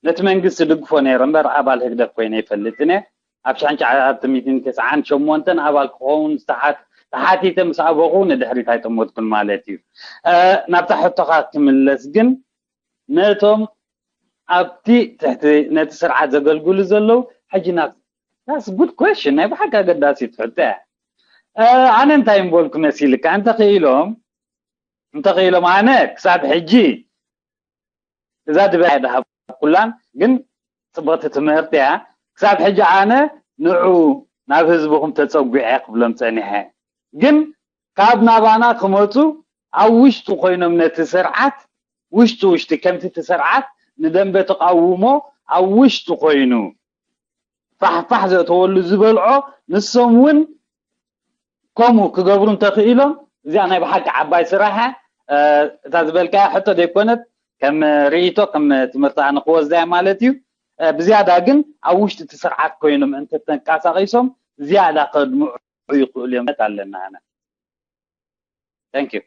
ነቲ መንግስቲ ድግፎ ነይረ እምበር ኣባል ህግደፍ ኮይነ ይፈልጥን እየ። ኣብ ሽሕን ትሽዓተ ሚእትን ተስዓን ሸሞንተን ኣባል ክኸውን ዝተሓት- ተሓቲተ ምስ ኣበኹ ንድሕሪት ኣይጠመትኩን ማለት እዩ። እ፣ ናብታ ሕቶኻ ክምለስ ግን ነቶም ኣብቲ ትሕቲ ነቲ ስርዓት ዘገልግሉ ዘለዉ ሕጂ ናብ that's good question ናይ ብሓቂ ኣገዳሲት ሕቶ እያ። እ፣ ኣነ እንታይ ምበልኩ መሲልካ እንተኽኢሎም እንተኽኢሎም ኣነ ክሳብ ሕጂ እዛ ድበያ ድሃብኩላን ግን ጽብቕቲ ትምህርቲ እያ። ክሳብ ሕጂ ኣነ ንዑ ናብ ህዝብኹም ተጸጒዐ ክብሎም ጸኒሐ። ግን ካብ ናባና ክመጹ ኣብ ውሽጡ ኮይኖም ነቲ ስርዓት ውሽጡ ውሽጢ ከምቲ እቲ ስርዓት ንደንበ ተቃውሞ ኣብ ውሽጡ ኮይኑ ፋሕፋሕ ዘእተወሉ ዝበልዖ ንሶም እውን ከምኡ ክገብሩ እንተኽኢሎም እዚኣ ናይ ብሓቂ ዓባይ ስራሕ እያ። እ፣ እታ ዝበልካያ ሕቶ ዘይኮነት ከም ርእይቶ ከም ትምህርቲ ኣነ ክወስዳ እያ ማለት እዩ። እ፣ ብዝያዳ ግን ኣብ ውሽጢ እቲ ስርዓት ኮይኖም እንተተንቀሳቒሶም ዝያዳ ከድምዑ ይኽእሉ እዮም ኣለና ኣነ። Thank you።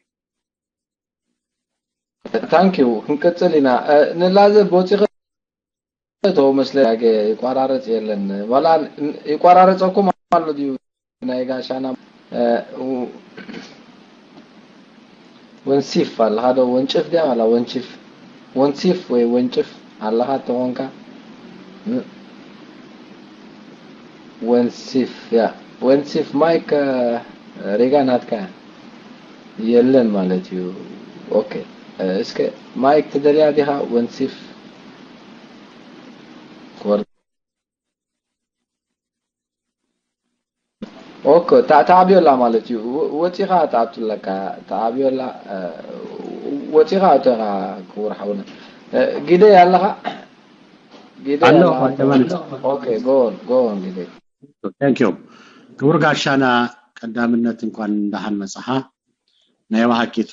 ታንኪዩ ክንቅጽል ኢና። እ፣ ንላዘር ወፂኸ ተው መስለ ያገ ይቋራረጽ የለን ዋላ ይቋራረጸኩም ኣሎ ድዩ? ናይ ጋሻና እ፣ ው- ወንሲፍ ኣለኻ ዶ ወንጭፍ ድያ ዋላ ወንቺፍ ወንሲፍ ወይ ወንጭፍ ኣለኻ ተኾንካ እ፣ ወንሲፍ ያ ወንሲፍ ማይክ እ፣ ሪጋ ናትካ የለን ማለት እዩ። ኦኬ እ፣ እስከ ማይክ ትደልያ ዲኻ ወንሲፍ ክወር ኦኮ ታ- ተዓብዮላ ማለት እዩ ወ- ወፂኻ ተኣቱ ኣለካ ተዓብዮላ እ፣ ወፂኻ እቶ ኢኻ ክቡር ሓውና እ፣ ግደይ ኣለኻ ግደይ ኣለኹ ኣለኻ ኣይተመልስ ኦኬ ጎን ጎን ግደይ Thank you ክቡር ጋሻና ቀዳምነት እንኳን እንዳሃን መጽሓ ናይ ባሃኪቱ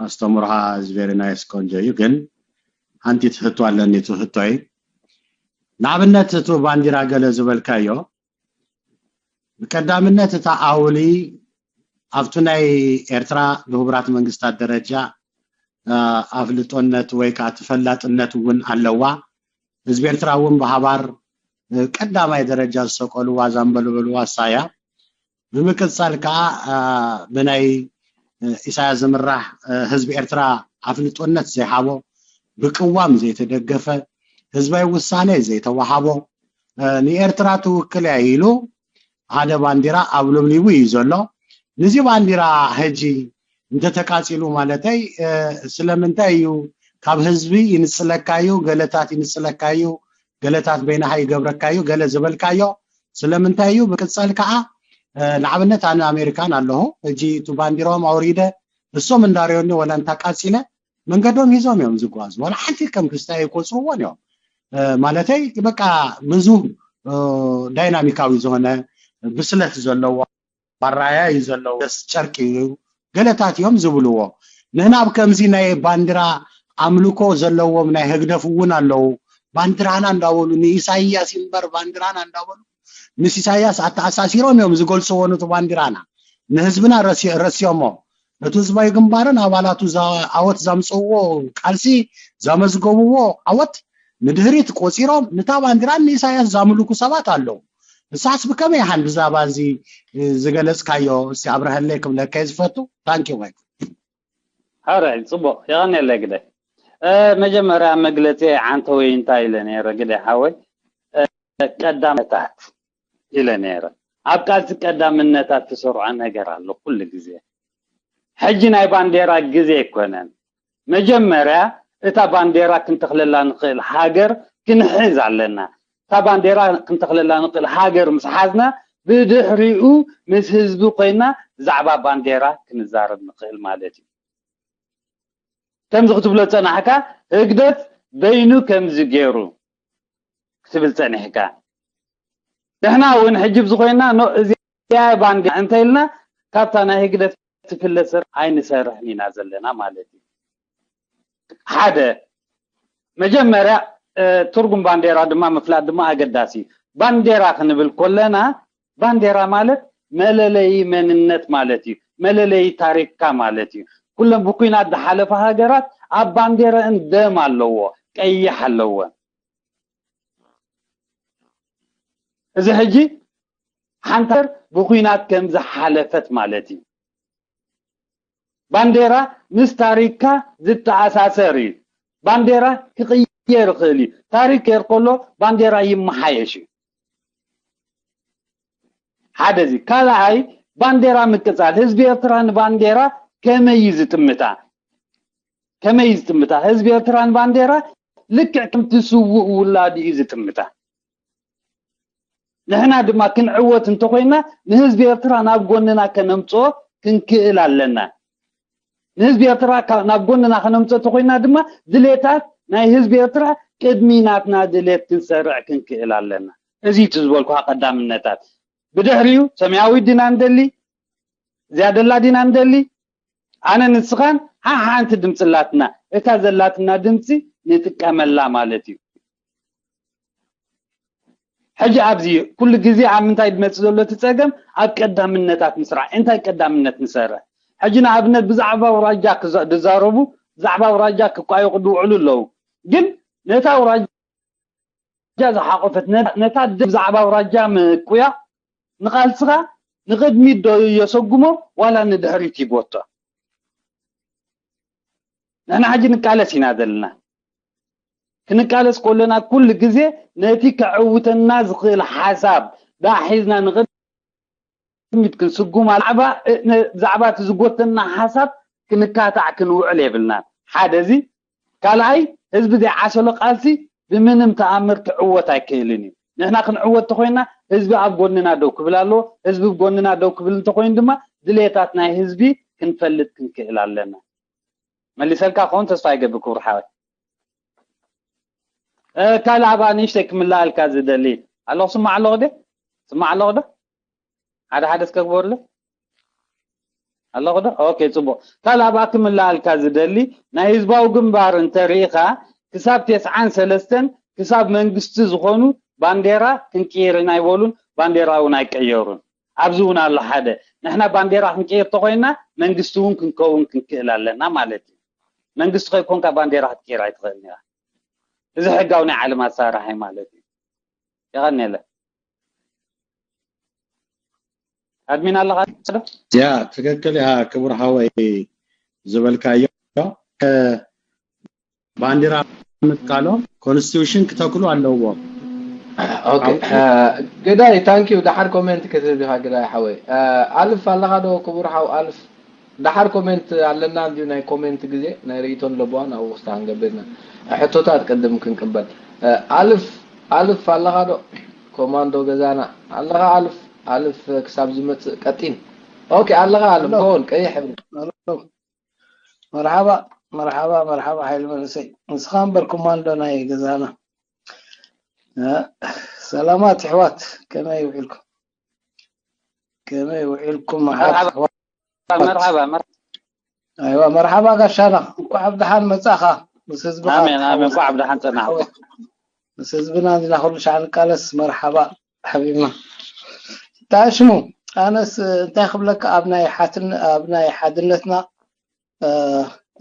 ኣስተምሮኻ is very nice ቆንጆ እዩ ግን ሓንቲ ትህቶ ኣለኒ ትህቶይ ንኣብነት እቲ ባንዲራ ገለ ዝበልካዮ ብቀዳምነት እታ ኣውሊ ኣብቲ ናይ ኤርትራ ብህቡራት መንግስታት ደረጃ ኣፍልጦነት ወይ ከዓ ተፈላጥነት እውን ኣለዋ ህዝቢ ኤርትራ እውን ብሃባር ቀዳማይ ደረጃ ዝሰቀልዋ ዛንበልበልዋ እሳ እያ ብምቅፃል ከዓ ብናይ ኢሳያስ ዝምራሕ ህዝቢ ኤርትራ ኣፍልጦነት ዘይሃቦ ብቅዋም ዘይተደገፈ ህዝባዊ ውሳነ ዘይተዋሃቦ፣ ንኤርትራ ትውክል እያ ኢሉ ሓደ ባንዲራ ኣብለብሊቡ እዩ ዘሎ። ንዚ ባንዲራ ሕጂ እንተተቃጺሉ ማለተይ፣ ስለምንታይ እዩ ካብ ህዝቢ ይንጽለካዩ፣ ገለታት ይንጽለካዩ፣ ገለታት በይናኻ ይገብረካዩ፣ ገለ ዝበልካዮ ስለምንታይ እዩ? ብቅጸል ከዓ ንኣብነት ኣነ ኣሜሪካን ኣለኹ። ሕጂ እቲ ባንዲራኦም ኣውሪደ እሶም እንዳርዮኒ ወላ እንታቃጺለ መንገዶም ሂዞም እዮም ዝጓዙ። ዋላ ሓንቲ ከም ክስታይ ኣይቆጽርዎን እዮም። ማለተይ በቃ ብዙ ዳይናሚካዊ ዝኾነ ብስለት ዘለዎ ኣራያ እዩ ዘለዎ። ደስ ጨርቂ እዩ ገለታት እዮም ዝብልዎ። ንሕና ኣብ ከምዚ ናይ ባንዲራ ኣምልኮ ዘለዎም ናይ ህግደፍ እውን ኣለዉ። ባንዲራና እንዳበሉ ንኢሳይያስ ይንበር ባንዲራና እንዳበሉ ምስ ኢሳይያስ ኣተኣሳሲሮም እዮም ዝገልፅዎ ነቲ ባንዲራና። ንህዝብና ረሲ- ረስዮሞ ነቲ ህዝባዊ ግንባርን ኣባላቱ ዛ- ዓወት ዛምፅእዎ ቃልሲ ዛመዝገብዎ ዓወት ንድህሪት ቆፂሮም ንታ ባንዲራን ንኢሳያስ ዛምልኩ ሰባት ኣለዉ። ንስሓስ ብከመይ ኢኻን ብዛዕባ እዚ ዝገለፅካዮ እስቲ ኣብረሀለይ ክብለካ እየ ዝፈቱ። ታንኪ ማይክ። ሕራይ ጽቡቕ የቐንየለይ ግደ። መጀመርያ መግለጺ ዓንተወይ እንታይ ኢለ ነይረ ግደ ሓወይ? ቀዳምነታት ኢለ ነይረ። ኣብ ቃልሲ ቀዳምነታት ትሰርዖ ነገር ኣሎ ኩሉ ግዜ። ሕጂ ናይ ባንዴራ ግዜ ኣይኮነን። መጀመርያ እታ ባንዴራ ክንተኽለላ ንኽእል ሃገር ክንሕዝ ኣለና። እታ ባንዴራ ክንተኽለላ ንኽእል ሃገር ምስ ሓዝና ብድሕሪኡ ምስ ህዝቢ ኮይና ብዛዕባ ባንዴራ ክንዛረብ ንኽእል ማለት እዩ። ከምዚ ክትብሎ ዝጸናሕካ ህግደፍ በይኑ ከምዚ ገይሩ ክትብል ጸኒሕካ። ንሕና እውን ሕጂ ብዝኾይና እዚኣ ባንዴራ እንተኢልና ካብታ ናይ ህግደፍ ትፍለ ስር ኣይንሰርሕን ኢና ዘለና ማለት እዩ። ሓደ መጀመርያ ትርጉም ባንዴራ ድማ ምፍላጥ ድማ ኣገዳሲ እዩ። ባንዴራ ክንብል ኮለና ባንዴራ ማለት መለለይ መንነት ማለት እዩ። መለለይ ታሪክካ ማለት እዩ። ኩለን ብኩናት ዝሓለፋ ሃገራት ኣብ ባንዴረአን ደም ኣለዎ፣ ቀይሕ ኣለወን። እዚ ሕጂ ሓንቲ ሃገር ብኩናት ከም ዝሓለፈት ማለት እዩ። ባንዴራ ምስ ታሪክካ ዝተኣሳሰር እዩ። ባንዴራ ክቕየር ይኽእል እዩ። ታሪክ ክር ከሎ ባንዴራ ይመሓየሽ እዩ። ሓደ እዚ። ካልኣይ ባንዴራ ምቅጻል። ህዝቢ ኤርትራ ንባንዴራ ከመይ እዩ ዝጥምታ? ከመይ እዩ ዝጥምታ? ህዝቢ ኤርትራ ንባንዴራ ልክዕ ከምቲ ስዉእ ውላዱ እዩ ዝጥምታ። ንሕና ድማ ክንዕወት እንተኾይና ንህዝቢ ኤርትራ ናብ ጎንና ከነምጽኦ ክንክእል ኣለና። ንህዝቢ ኤርትራ ናብ ጎንና ከነምጽኦ እንተኾይና ድማ ድሌታት ናይ ህዝቢ ኤርትራ ቅድሚ ናትና ድሌት ክንሰርዕ ክንክእል ኣለና። እዚ እቲ ዝበልኩኻ ቀዳምነታት። ብድሕሪኡ ሰማያዊት ዲና ንደሊ፣ ዝያደላ ዲና ንደሊ፣ ኣነ ንስኻን ሓሓንቲ ድምፂ ኣላትና። እታ ዘላትና ድምፂ ንጥቀመላ ማለት እዩ። ሕጂ ኣብዚ ኩሉ ግዜ ኣብ ምንታይ ዝመፅእ ዘሎ እቲ ፀገም ኣብ ቀዳምነታት ምስራሕ። እንታይ ቀዳምነት ንሰርሕ? ሕጂ ንኣብነት ብዛዕባ ኣውራጃ ክዘ- ዝዛረቡ ብዛዕባ ኣውራጃ ክቋየቑ ዝውዕሉ ኣለዉ። ግን ነታ ኣውራጃ ዝሓቆፈት ነ- ነታ ደ- ብዛዕባ ኣውራጃ ምቁያቕ ንቓልስኻ ንቕድሚት ዶ የሰጉሞ ዋላ ንድሕሪት ይጎቶ? ንሕና ሕጂ ንቃለስ ኢና ዘለና። ክንቃለስ ከለና ኩሉ ግዜ ነቲ ከዕውተና ዝኽእል ሓሳብ ደኣ ሒዝና ንቕድሚት ክንስጉም ኣለና። ብዛዕባ እቲ ዝጎተና ሓሳብ ክንካታዕ ክንውዕል የብልናን። ሓደ እዚ። ካልኣይ ህዝቢ ዘይዓሰሎ ቃልሲ ብምንም ተኣምር ክዕወት ኣይክእልን እዩ። ንሕና ክንዕወት እንተኾይንና ህዝቢ ኣብ ጎንና ደው ክብል ኣለዎ። ህዝቢ ኣብ ጎንና ደው ክብል እንተኾይኑ ድማ ድሌታት ናይ ህዝቢ ክንፈልጥ ክንክእል ኣለና። መሊሰልካ ክኸውን ተስፋ ይገብር ክቡር ሓወይ። ካልእ ኣብኣ ንእሽተይ ክምልኣልካ ዝደሊ ኣለኹ። ስማዕ ኣለኹ ደ ስማዕ ኣለኹ ዶ? ሓደ ሓደ እስከ ግበሩለይ ኣለኹ ዶ? ኦኬ፣ ጽቡቕ። ካልእ ኣብኣ ክምልኣልካ ዝደሊ ናይ ህዝባዊ ግንባር እንተሪኢኻ ክሳብ ተስዓን ሰለስተን ክሳብ መንግስቲ ዝኾኑ ባንዴራ ክንቅይር ኢና ኣይበሉን፣ ባንዴራ እውን ኣይቀየሩን። ኣብዚ እውን ኣሎ ሓደ። ንሕና ባንዴራ ክንቅይር ተኾይንና መንግስቲ እውን ክንከውን ክንክእል ኣለና ማለት እዩ። መንግስቲ ከይኮንካ ባንዴራ ክትቅይር ኣይትኽእልን ኢኻ። እዚ ሕጋዊ ናይ ዓለም ኣሰራርሓ እዩ ማለት እዩ። የቐንየለ። ኣድሚን ኣለኻ ዶ? ያ ትክክል ኢኻ ክቡር ሓወይ ዝበልካዮ ባንዲራ ምትካሎም ኮንስቲቱሽን ክተክሉ ኣለዎም። ኦኬ፣ ግዳይ ታንኪዩ። ደሓር ኮሜንት ክትህብ ኢኻ ግዳይ ሓወይ። ኣልፍ ኣለኻ ዶ ክቡር ሓው ኣልፍ? ደሓር ኮሜንት ኣለና እንዲዩ፣ ናይ ኮሜንት ግዜ ናይ ርእይቶን ለቦዋን ኣብኡ ክስታ ክንገብር ኢና። ሕቶታት ቅድም ክንቅበል። ኣልፍ ኣልፍ ኣለኻ ዶ? ኮማንዶ ገዛና ኣለኻ ኣልፍ? ኣልፍ ክሳብ ዝመጽእ ቀጢን። ኦኬ ኣለኻ ኣልፍ። ኾን ቀይሕ ሕብሪ። መርሓባ መርሓባ መርሓባ ሓይሊ መንእሰይ፣ ንስኻ እምበር ኮማንዶ ናይ ገዛና። ሰላማት ኣሕዋት፣ ከመይ ውዒልኩም? ከመይ ውዒልኩም ኣሓት ኣሕዋት? መርሓባ መርሓባ። ኣይዋ መርሓባ ጋሻና፣ እንኳዕ ብደሓን መጻኻ። ምስ ህዝብኻ ኣሜን ኣሜን። ትሓወስ። እንኳዕ ብደሓን ጸናሕኩም። ምስ ህዝብና እንዲና ኩሉ ሻዕ ንቃለስ። መርሓባ ሓቢብና። ታሽሙ ኣነስ እንታይ ክብለካ፣ ኣብ ናይ ሓትን ኣብ ናይ ሓድነትና እ፣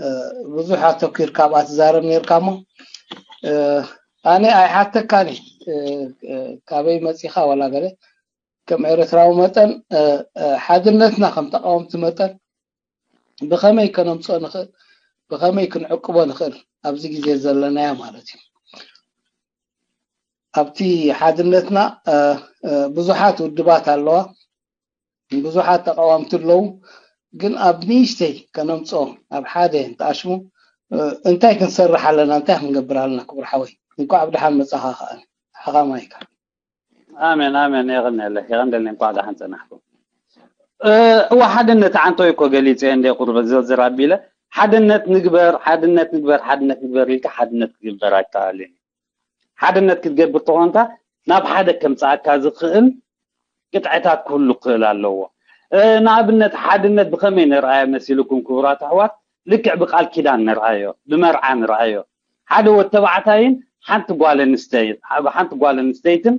እ፣ ብዙሕ ኣተኪርካ ኣብኣ ትዛረብ ነርካ እሞ እ፣ ኣነ ኣይሓተካን እየ። እ፣ እ፣ ካበይ መጺኻ ዋላ ገለ ከም ኤርትራዊ መጠን እ፣ እ፣ ሓድነትና ከም ተቃወምቲ መጠን ብኸመይ ከነምጽኦ ንኽእል፣ ብኸመይ ክንዕቅቦ ንኽእል ኣብዚ ግዜ ዘለናዮ ማለት እዩ። ኣብቲ ሓድነትና እ፣ እ፣ ብዙሓት ውድባት ኣለዋ፣ ብዙሓት ተቃወምቲ ኣለዉ። ግን ኣብ ንእሽተይ ከነምጽኦ ኣብ ሓደ ንትኣሽሙ እ፣ እንታይ ክንሰርሕ ኣለና፣ እንታይ ክንገብር ኣለና? ክቡር ሓወይ እንኳዕ ብደሓን መጻኻ። ከኣ ሓኻ ማይካ። ኣሜን ኣሜን። የቐንየለ የቐንደልኒ። እንኳዕ ደሓን ጸናሕኩም። እ፣ እዋ ሓድነት ዓንቶይ እኮ ገሊጸ እንደ ቁርበት ዝርዝር ኣቢለ ሓድነት ንግበር ሓድነት ንግበር ሓድነት ንግበር ኢልካ ሓድነት ክግበር ኣይከኣልን። ሓድነት ክትገብር ተኾንካ ናብ ሓደ ከምጽኣካ ዝኽእል ቅጥዕታት ክህሉ ክኽእል ኣለዎ። እ፣ ንኣብነት ሓድነት ብኸመይ ንርኣዮ መሲልኩም ክቡራት ኣሕዋት? ልክዕ ብቃል ኪዳን ንርኣዮ፣ ብመርዓ ንርኣዮ። ሓደ ወድ ተባዕታይን ሓንቲ ጓል ኣንስተይት ሓንቲ ጓል ኣንስተይትን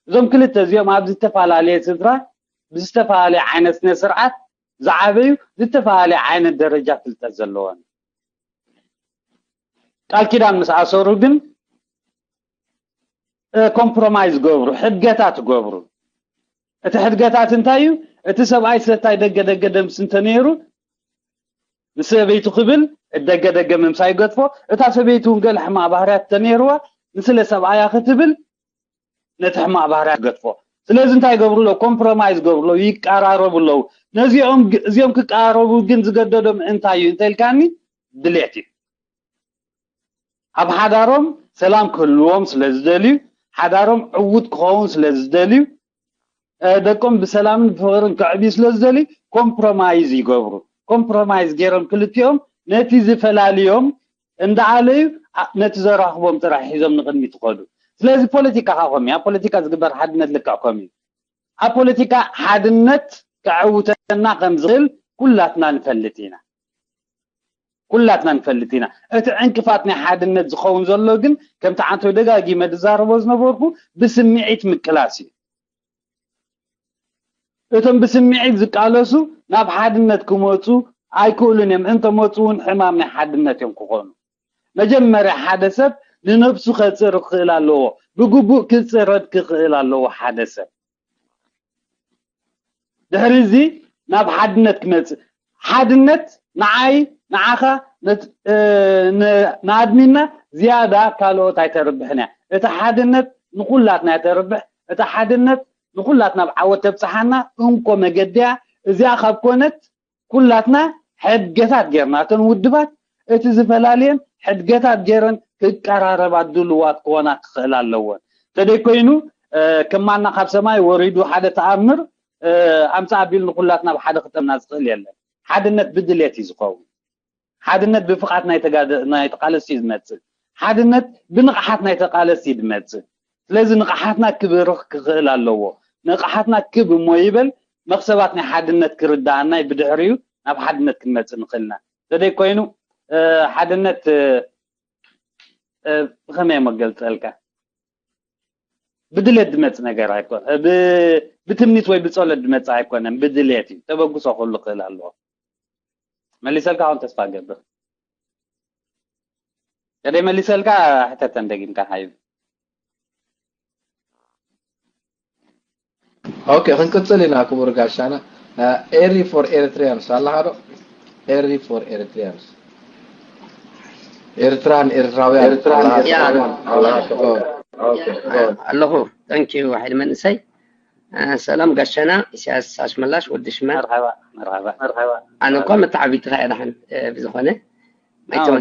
እዞም ክልተ እዚኦም ኣብ ዝተፈላለየ ስድራ ብዝተፈላለየ ዓይነት ስነ ስርዓት ዝዓበዩ ዝተፈላለየ ዓይነት ደረጃ ፍልጠት ዘለዎም ቃል ኪዳን ምስ ኣሰሩ ግን ኮምፕሮማይዝ ገብሩ፣ ሕድገታት ገብሩ። እቲ ሕድገታት እንታይ እዩ? እቲ ሰብኣይ ስለታይ ደገ ደገ ደምስ እንተነይሩ ንሰበይቱ ክብል ደገ ደገ ምምሳይ ይገድፎ። እታ ሰበይቲ እውን ገለ ሕማቕ ባህርያት እንተነይርዋ ንስለ ሰብኣያ ክትብል ነቲ ሕማቕ ባህርያት ገድፎ። ስለዚ እንታይ ይገብሩ ኣለዉ? ኮምፕሮማይዝ ይገብሩ ኣለዉ፣ ይቀራረቡ ኣለዉ። ነዚኦም ግ- እዚኦም ክቀራረቡ ግን ዝገደዶም እንታይ እዩ እንተልካኒ ድሌት እዩ። ኣብ ሓዳሮም ሰላም ክህልዎም ስለ ዝደልዩ፣ ሓዳሮም ዕዉት ክኸውን ስለ ዝደልዩ፣ እ፣ ደቆም ብሰላምን ብፍቕርን ከዕብዩ ስለ ዝደልዩ ኮምፕሮማይዝ ይገብሩ። ኮምፕሮማይዝ ገይሮም ክልቲኦም ነቲ ዝፈላልዮም እንዳኣለዩ ኣ- ነቲ ዘራኽቦም ጥራሕ ሒዞም ንቕድሚት ይኸዱ። ስለዚ ፖለቲካ ከዓ ከምኡ እዩ። ኣብ ፖለቲካ ዝግበር ሓድነት ልክዕ ከምኡ እዩ። ኣብ ፖለቲካ ሓድነት ከዕውተና ከም ዝኽእል ኩላትና ንፈልጥ ኢና። ኩላትና ንፈልጥ ኢና። እቲ ዕንቅፋት ናይ ሓድነት ዝኸውን ዘሎ ግን ከምቲ ዓንቶይ ደጋጊመ ዝዛረቦ ዝነበርኩ ብስምዒት ምቅላስ እዩ። እቶም ብስምዒት ዝቃለሱ ናብ ሓድነት ክመፁ ኣይክእሉን እዮም። እንተመፁ እውን ሕማም ናይ ሓድነት እዮም ክኾኑ። መጀመርያ ሓደ ሰብ ንነብሱ ከፅር ክኽእል ኣለዎ። ብግቡእ ክፅረድ ክኽእል ኣለዎ ሓደ ሰብ። ድሕሪ እዚ ናብ ሓድነት ክመፅእ። ሓድነት ንዓይ ንዓኻ ነት- እ፣ ን- ንኣድሚና ዝያዳ ካልኦት ኣይተርብሕን እያ። እቲ ሓድነት ንኹላትና እያ ተርብሕ። እቲ ሓድነት ንኹላትና ኣብ ዓወት ተብፅሓና እንኮ መገዲ እያ። እዚኣ ካብ ኮነት ኩላትና ሕድገታት ጌርና እተን ውድባት እቲ ዝፈላልየን ሕድገታት ጌረን ክቀራረባ ድልዋት ክኾና ክኽእል ኣለወን። ተደይ ኮይኑ እ፣ ከማና ካብ ሰማይ ወሪዱ ሓደ ተኣምር እ፣ ኣምፃ ኣቢሉ ንኩላትና ኣብ ሓደ ክጠምና ዝኽእል የለን። ሓድነት ብድሌት እዩ ዝኸውን። ሓድነት ብፍቓት ናይ ተጋደ- ናይ ተቃለስቲ እዩ ዝመፅእ። ሓድነት ብንቕሓት ናይ ተቃለስቲ እዩ ዝመፅእ። ስለዚ ንቕሓትና ክብርኽ ክኽእል ኣለዎ። ንቕሓትና ክብ እሞ ይበል መኽሰባት ናይ ሓድነት ክርዳኣና እዩ። ብድሕሪኡ ናብ ሓድነት ክንመፅእ ንኽእልና። ተደይ ኮይኑ እ፣ ሓድነት እ፣ እ፣ ብኸመይ እሞ ገልፀልካ? ብድሌት ዝመፅ ነገር ኣይኮነ። ብ- ብትምኒት ወይ ብፀሎት ዝመፅ ኣይኮነን። ብድሌት እዩ። ተበግሶ ክህሉ ክእል ኣለዎ። መሊሰልካ ኣሁን ተስፋ ገብር። ከደይ መሊሰልካ ሕተተን ደጊምካ ሓይብ። ኦኬ ክንቅፅል ኢና ክቡር ጋሻና። ኤሪ ፎር ኤሪትሪያንስ ኣለኻ ዶ? ኤሪ ፎር ኤሪትሪያንስ ኤርትራን ኤርትራውያን ያ ኣለኹ። Thank you። ሓይሊ መንእሰይ ሰላም ጋሻና ኢሳያስ ኣሽመላሽ ወዲ ሽመ መርሓባ መርሓባ መርሓባ ኣነ እኳ መተዓቢትኻ እየ። ደሓን ብዝኾነ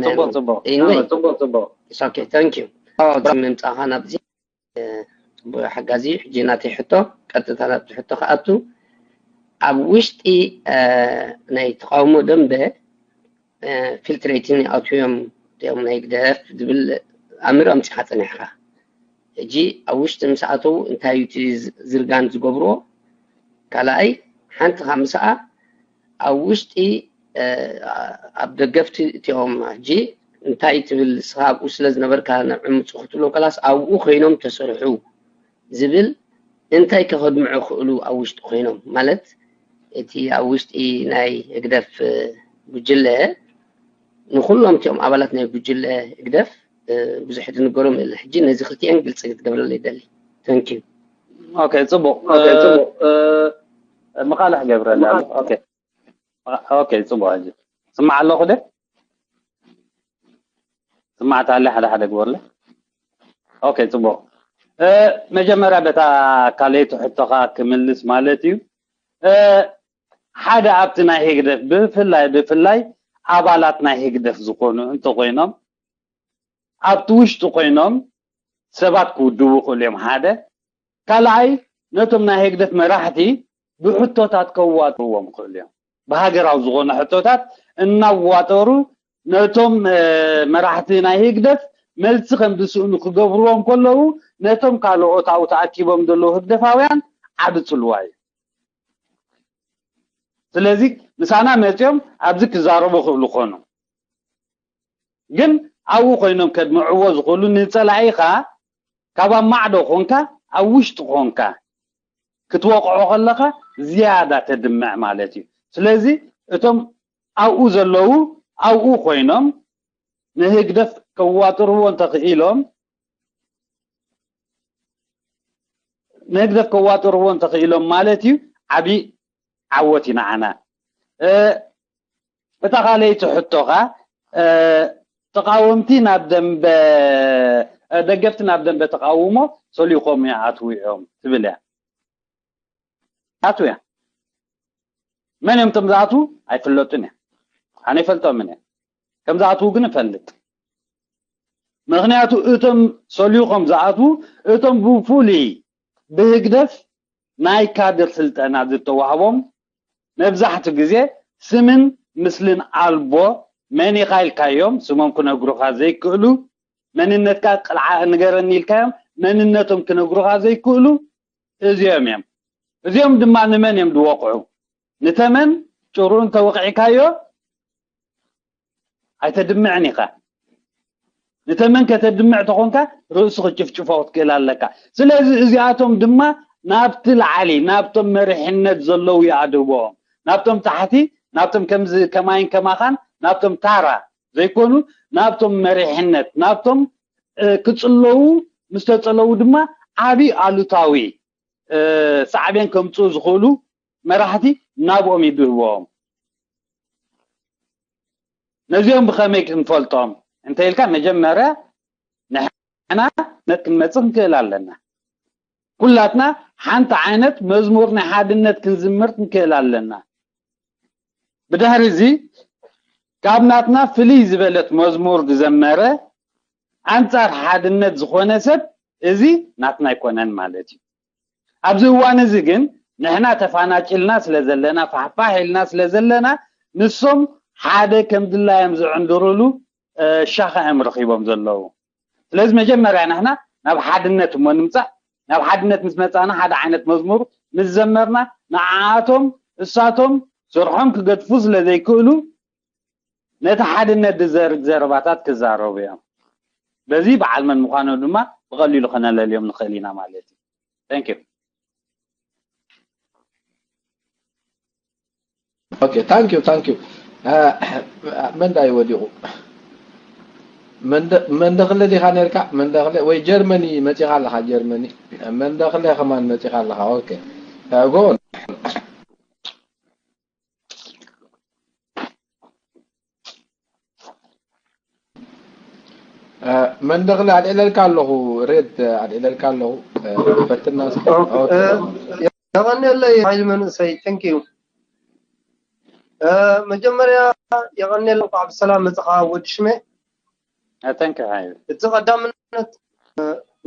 ጽቡቅ ጽቡቅ Anyway, ጽቡቅ ጽቡቅ it's okay. Thank you። ምምጻኻ ናብዚ ጽቡቅ ሓጋዚ። ሕጂ ናተይ ሕቶ ቀጥታ ናብቲ ሕቶ ክኣቱ፣ ኣብ ውሽጢ ናይ ተቃውሞ ደንበ ፊልትሬቲን ይኣትውዮም እዚኦም ናይ ግደፍ ዝብል ኣምር ኣምጺኻ ጸኒሕካ። ሕጂ ኣብ ውሽጢ ምስ ኣተው እንታይ እዩ እቲ ዝርጋን ዝገብርዎ? ካልኣይ ሓንቲ ካብ ምስኣ ኣብ ውሽጢ ኣብ ደገፍቲ እቲኦም ሕጂ እንታይ ትብል ንስኻ ኣብኡ ስለ ዝነበርካ ንዕምፁ ክትብሎም ከላስ ኣብኡ ኮይኖም ተሰርሑ ዝብል እንታይ ከኸድምዑ ክእሉ ኣብ ውሽጢ ኮይኖም ማለት እቲ ኣብ ውሽጢ ናይ ህግደፍ ጉጅለ ንኩሎም እቲኦም ኣባላት ናይ ጉጅለ ህግደፍ ብዙሕ ድንገሮም የለ። ሕጂ ነዚ ክልቲኤን ግልፂ ክትገብረለይ ይደሊ። Thank you። ኦኬ ጽቡቅ ምቃልሕ ገብረላ ኦኬ ኦኬ ጽቡቅ ሕጂ ስማዕ ኣለኹ ደ ስማዕ ታለ ሓደ ሓደ ግበርለ ኦኬ ጽቡቅ መጀመርያ በታ ካልኣይቲ ሕቶኻ ክምልስ ማለት እዩ ሓደ ኣብቲ ናይ ህግደፍ ብፍላይ ብፍላይ ኣባላት ናይ ህግደፍ ዝኾኑ እንተኮይኖም ኣብቲ ውሽጢ ኮይኖም ሰባት ክውድቡ ይኽእሉ እዮም ሓደ ካልኣይ ነቶም ናይ ህግደፍ መራሕቲ ብሕቶታት ከዋጥርዎም ይኽእሉ እዮም ብሃገራዊ ዝኾነ ሕቶታት እናዋጠሩ ነቶም መራሕቲ ናይ ህግደፍ መልሲ ከም ዝስእኑ ክገብርዎም ከለዉ ነቶም ካልኦት ኣብኡ ተኣኪቦም ዘለዉ ህግደፋውያን ዓቢ ጽልዋ እዩ ስለዚ ምሳና መጺኦም ኣብዚ ክዛረቡ ክብሉ ኮኑ ግን ኣብኡ ኮይኖም ከድምዕዎ ዝኽእሉ ንጸላኢኻ ካብ ኣብ ማዕዶ ኮንካ ኣብ ውሽጢ ኮንካ ክትወቕዖ ከለኻ ዝያዳ ተድምዕ ማለት እዩ ስለዚ እቶም ኣብኡ ዘለዉ ኣብኡ ኮይኖም ንህግደፍ ከዋጥርዎ እንተኽኢሎም ንህግደፍ ከዋጥርዎ እንተኽኢሎም ማለት እዩ ዓብዪ ዓወት እዩ ንዓና እታ ካልኣይቲ ሕቶኻ ተቃወምቲ ናብ ደንበ ደገፍቲ ናብ ደንበ ተቃውሞ ሰሊኾም ይኣትዉ እዮም ትብል እያ ኣትዉ እያ መን እዮም እቶም ዝኣትዉ ኣይፍለጡን እያ ኣነ ይፈልጦምን እያ ከም ዝኣትዉ ግን እፈልጥ ምኽንያቱ እቶም ሰሊኾም ዝኣትዉ እቶም ብፍሉይ ብህግደፍ ናይ ካድር ስልጠና ዝተዋህቦም መብዛሕቱ ግዜ ስምን ምስልን ኣልቦ መን ኢኻ ኢልካዮም ስሞም ክነግሩኻ ዘይክእሉ መንነትካ ቅልዓ ንገረኒ ኢልካዮም መንነቶም ክነግሩኻ ዘይክእሉ እዚኦም እዮም እዚኦም ድማ ንመን እዮም ዝወቕዑ ንተመን ጭሩ እንተወቕዒካዮ ኣይተድምዕን ኢኻ ንተመን ከተድምዕ ተኾንካ ርእሱ ክጭፍጭፎ ክትክእል ኣለካ ስለዚ እዚኣቶም ድማ ናብቲ ላዓሊ ናብቶም መሪሕነት ዘለዉ ይኣድህቦኦም ናብቶም ታሕቲ ናብቶም ከምዚ ከማይን ከማኻን ናብቶም ታራ ዘይኮኑ ናብቶም መሪሕነት ናብቶም ክጽለዉ ምስ ተጸለዉ ድማ ዓቢ ኣሉታዊ ሳዕቤን ከምጽኡ ዝኽእሉ መራሕቲ ናብኦም ይድህብዎም ነዚኦም ብኸመይ ክንፈልጦም እንተ ኢልካ መጀመርያ ንሕና ነት ክንመጽእ ክንክእል ኣለና ኩላትና ሓንቲ ዓይነት መዝሙር ናይ ሓድነት ክንዝምር ክንክእል ኣለና ብድሕሪ እዚ ካብ ናትና ፍልይ ዝበለት መዝሙር ዝዘመረ ኣንጻር ሓድነት ዝኾነ ሰብ እዚ ናትና ኣይኮነን ማለት እዩ ኣብዚ እዋን እዚ ግን ንሕና ተፋናጭልና ስለ ዘለና ፋሕፋሕ ኢልና ስለ ዘለና ንሶም ሓደ ከም ድላዮም ዝዕንድሩሉ ሻኻ እዮም ረኺቦም ዘለዉ ስለዚ መጀመርያ ንሕና ናብ ሓድነት እሞ ንምጻእ ናብ ሓድነት ምስ መጻና ሓደ ዓይነት መዝሙር ምስ ዘመርና ንዓኣቶም እሳቶም ስርሖም ክገድፉ ስለ ዘይክእሉ ነቲ ሓድነት ዝዘርግ ዘረባታት ክዛረቡ እዮም። በዚ በዓል መን ምዃኖም ድማ ብቐሊሉ ከነለልዮም ንኽእል ኢና ማለት እዩ። Thank you። Okay, thank you, thank you. መንዳይ ወዲቑ መንደኽለ ዲኻ ነርካ መንደኽለ ወይ ጀርመኒ መፂኻ ኣለኻ ጀርመኒ መንደኽለ ከማን መፂኻ ኣለኻ okay go on መንደኽለ ኣልዒለልካ ኣለኹ፣ ሬድ ኣልዒለልካ ኣለኹ። እ፣ ፈትና እስኪ። ኦኬ፣ ኦኬ። እ፣ የቐንየለይ ሓይሊ መንእሰይ፣ thank you። እ፣ መጀመርያ የቐንየለይ፣ እንኳዕ ብሰላም መጽኻ ወዲ ሽሜ። እ፣ thank you ሓይሊ። እቲ ቀዳምነት፣ እ፣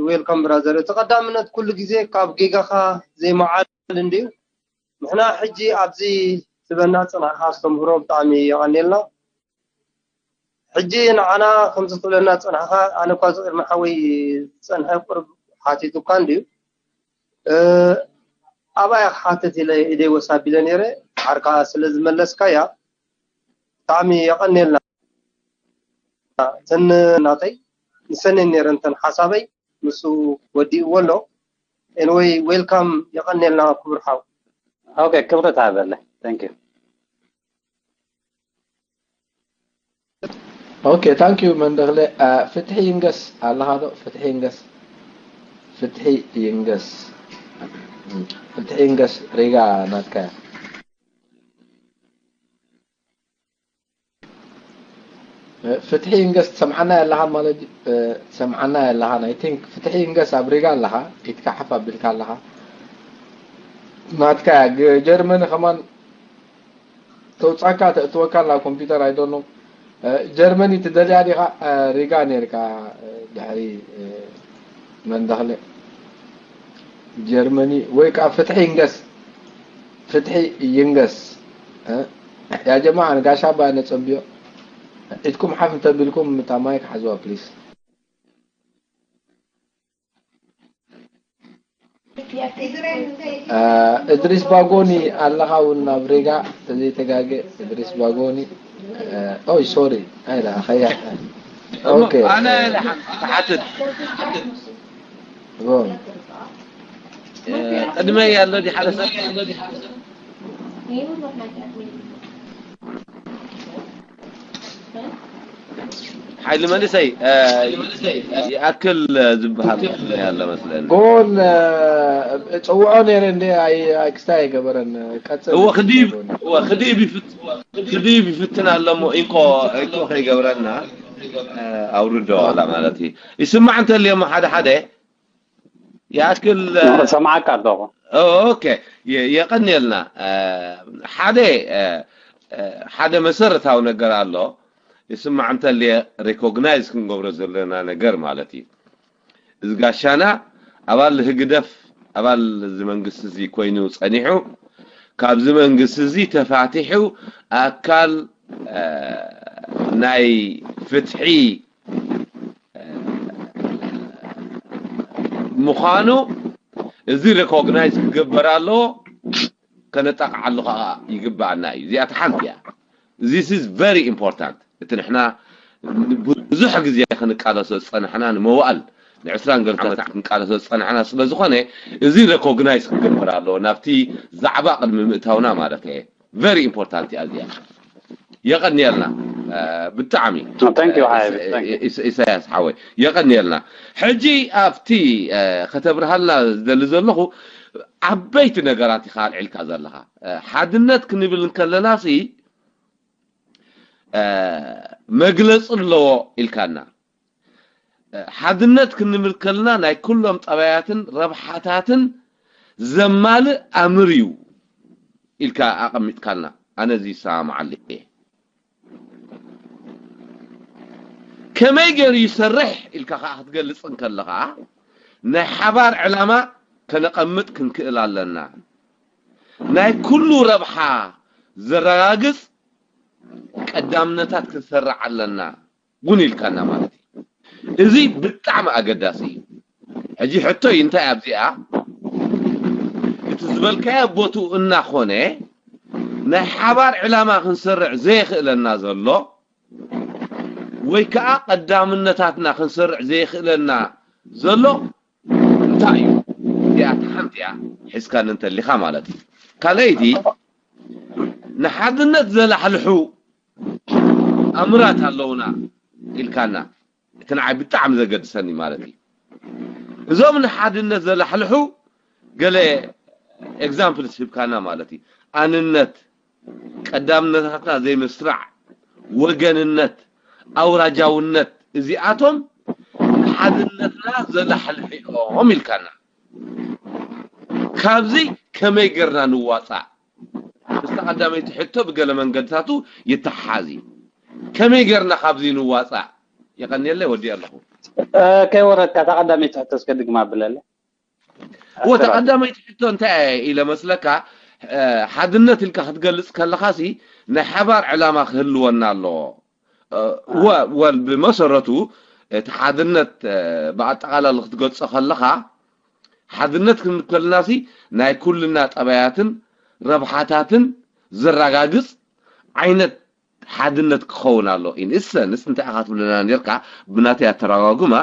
welcome brother። እቲ ቀዳምነት ኩሉ ግዜ ካብ ጌጋኻ ዘይመዓል እንድዩ። ንሕና ሕጂ ኣብዚ ትበና ጽናሕኻ ኣስተምህሮ ብጣዕሚ የቐንየልና። ሕጂ ንዓና ከምዚ ትብለና ጽናሕኻ፣ ኣነ እኳ እዚ ቅድሚ ሓወይ ዝጸንሐ ቁሩብ ሓቲቱካ እንድዩ። እ፣ ኣብኣ እያ ክሓትት ኢለ ኢደይ ወስ ኣቢለ ነይረ፣ ዓርካ ስለ ዝመለስካያ ብጣዕሚ የቐንየልና። እተን ናተይ ንሰነን ነይረን እተን ሓሳበይ፣ ንሱ ወዲእዎ ኣሎ። Anyway, welcome፣ የቐንየልና ክቡር ሓው። ኦኬ፣ ክብረት ሃበለይ። Thank you። ኦኬ፣ thank you መንደኽለ። አ፣ ፍትሒ ይንገስ ኣለኻ ዶ? ፍትሒ ይንገስ፣ ፍትሒ ይንገስ፣ ፍትሒ ይንገስ። ሪጋ ናትካ እያ። እ፣ ፍትሒ ይንገስ ትሰምዓና ኣለኻ ማለት እዩ። እ፣ ትሰምዓና ኣለኻ። I think ፍትሒ ይንገስ ኣብ ሪጋ ኣለኻ። ኢድካ ሓፍ ኣቢልካ ኣለኻ። ናትካ እያ። ግ-፣ ጀርመኒ ከማን ተውጻካ ተእትወካ ናብ ኮምፒውተር፣ I don't know። እ፣ ጀርመኒ ትደልያ ዲኻ? እ፣ ሪጋ ኔርካ፣ እ፣ ድሕሪ፣ እ፣ መንደኽለ ጀርመኒ ወይ ከኣ ፍትሒ ይንገስ፣ ፍትሒ ይንገስ። እ፣ ያ ጀማዓ ንጋሻ ኣባ ነጸንብዮ። ኢድኩም ሓፍ እንተቢልኩም እታ ማይክ ሓዝዋ ፕሊስ። እ፣ እድሪስ ባጎኒ ኣለኻ እውን ኣብ ሪጋ፣ ተዘይተጋገ እድሪስ ባጎኒ። እ፣ ኦይ ሶሪ፣ ኣይዳ ኸያ። እሞ ኦኬ። ኣነ ኢለ ሓን-፣ ክሓትት። ጎ። እ፣ ቅድመይ ኣሎ ዲ ሓደ ሰብ? ሓይሊ መንእሰይ፣ እ፣ ይኣክል ዝበሃል ቅድመይ ኣሎ መስለኒ። ጎን፣ እ፣ ጽውዖ ነይረ እንደ ኣይ-፣ ኣይ ክስታይ ኣይገበረን። ቀጽል። እወ፣ ክድይብ፣ እወ፣ ክድይብ ይፍት-፣ ክድይብ ይፍትን ኣሎ እሞ ኢንኮ፣ ኢንኮ ከይገብረና፣ እ፣ ኣውርዶ ዋላ ማለት እዩ። ይስማዕ እንተልዮ እሞ ሓደ ሓደ ይኣክል፣ እ፣ እሰማዓካ ኣለኹ። ኦ፣ ኦኬ። የ-፣ የቐንየልና። እ፣ ሓደ፣ እ፣ እ፣ ሓደ መሰረታዊ ነገር ኣሎ። ይስማዕ እንተልየ ሪኮግናይዝ ክንገብሮ ዘለና ነገር ማለት እዩ። እዚ ጋሻና ኣባል ህግደፍ፣ ኣባል እዚ መንግስቲ እዚ ኮይኑ ጸኒሑ፣ ካብዚ መንግስቲ እዚ ተፋቲሑ ኣካል፣ እ፣ ናይ ፍትሒ ምዃኑ እዚ ሪኮግናይዝ ክግበር ኣለዎ፣ ከነጣቕዓሉ ከዓ ይግባኣና እዩ። እዚኣ እታ ሓንቲ እያ። This is very important። እቲ ንሕና ብዙሕ ግዜ ክንቃለሶ ዝጸናሕና፣ ንመዋእል ንዕስራን ገለ ዓመታት ክንቃለሶ ዝጸናሕና ስለ ዝኾነ፣ እዚ ሪኮግናይዝ ክግበር ኣለዎ፣ ናብቲ ዛዕባ ቅድሚ ምእታውና ማለት እየ። ቨሪ ኢምፖርታንት እያ እዚኣ። የቐንየልና፣ እ፣ ብጣዕሚ። Thank you፣ ሓይቢ። ኢሳ-፣ Thank you። ኢሳ-፣ ኢሳያስ ሓወይ፣ የቐንየልና። ሕጂ ኣብቲ፣ እ፣ ከተብርሃልና ዝደሊ ዘለኹ ዓበይቲ ነገራት ኢኻ ኣልዒልካ ዘለኻ። እ፣ ሓድነት ክንብል እንከለና ሲ፣ እ፣ መግለጺ ኣለዎ ኢልካና። እ፣ ሓድነት ክንብል ከለና ናይ ኩሎም ጠባያትን ረብሓታትን ዘማልእ ኣምር እዩ ኢልካ ኣቐሚጥካልና። ኣነ እዚ ይሰማማዓሉ እየ። ከመይ ገይሩ ይሰርሕ ኢልካ ከኣ ክትገልጽ እንከለኻ፣ ናይ ሓባር ዕላማ ከነቐምጥ ክንክእል ኣለና። ናይ ኩሉ ረብሓ ዘረጋግጽ ቀዳምነታት ክንሰርዕ ኣለና እውን ኢልካና ማለት እዩ። እዚ ብጣዕሚ ኣገዳሲ እዩ። ሕጂ ሕቶ እዩ እንታይ ኣብዚኣ? እቲ ዝበልካዮ ቦትኡ እናኾነ ናይ ሓባር ዕላማ ክንሰርዕ ዘየኽእለና ዘሎ ወይ ከዓ ቀዳምነታትና ክንሰርዕ ዘየኽእለና ዘሎ እንታይ እዩ? እዚኣ እታ ሓንቲ እያ ሒዝካኒ እንተሊኻ ማለት እዩ። ካልኣይቲ ንሓድነት ዘላሕልሑ ኣምራት ኣለውና ኢልካና። እቲ ንዓይ ብጣዕሚ ዘገድሰኒ ማለት እዩ። እዞም ንሓድነት ዘላሕልሑ ገለ ኤግዛምፕልስ ሂብካና ማለት እዩ። ኣንነት፣ ቀዳምነታትና ዘይምስራዕ፣ ወገንነት፣ ኣውራጃውነት፣ እዚኣቶም ነትና ዘላሕልሑ እዮም ኢልካና። ካብዚ ከመይ ጌርና ንዋፃእ? ምስታ ቀዳመይቲ ሕቶ ብገለ መንገድታቱ ይተሓሓዝ እዩ። ከመይ ጌርና ካብዚ ንዋፃእ? የቐንየለይ፣ ወዲእ ኣለኹ። ከይወረድካ እታ ቀዳመይቲ ሕቶ እስከ ድግማ ኣብለለይ። እወ፣ እታ ቀዳመይቲ ሕቶ እንታይ እየ ኢለ መስለካ? ሓድነት ኢልካ ክትገልፅ ከለኻሲ ናይ ሓባር ዕላማ ክህልወና ኣለዎ። ወል ብመሰረቱ እቲ ሓድነት ብኣጠቓላሊ ክትገልፆ ከለኻ፣ ሓድነት ክንከልናሲ ናይ ኩልና ጠባያትን ረብሓታትን ዘረጋግፅ ዓይነት ሓድነት ክኸውን ኣሎ። ኢንሰንስ እንታይ ኢኻ ትብለና ነርካ? ብናተይ ኣተረጓጉማ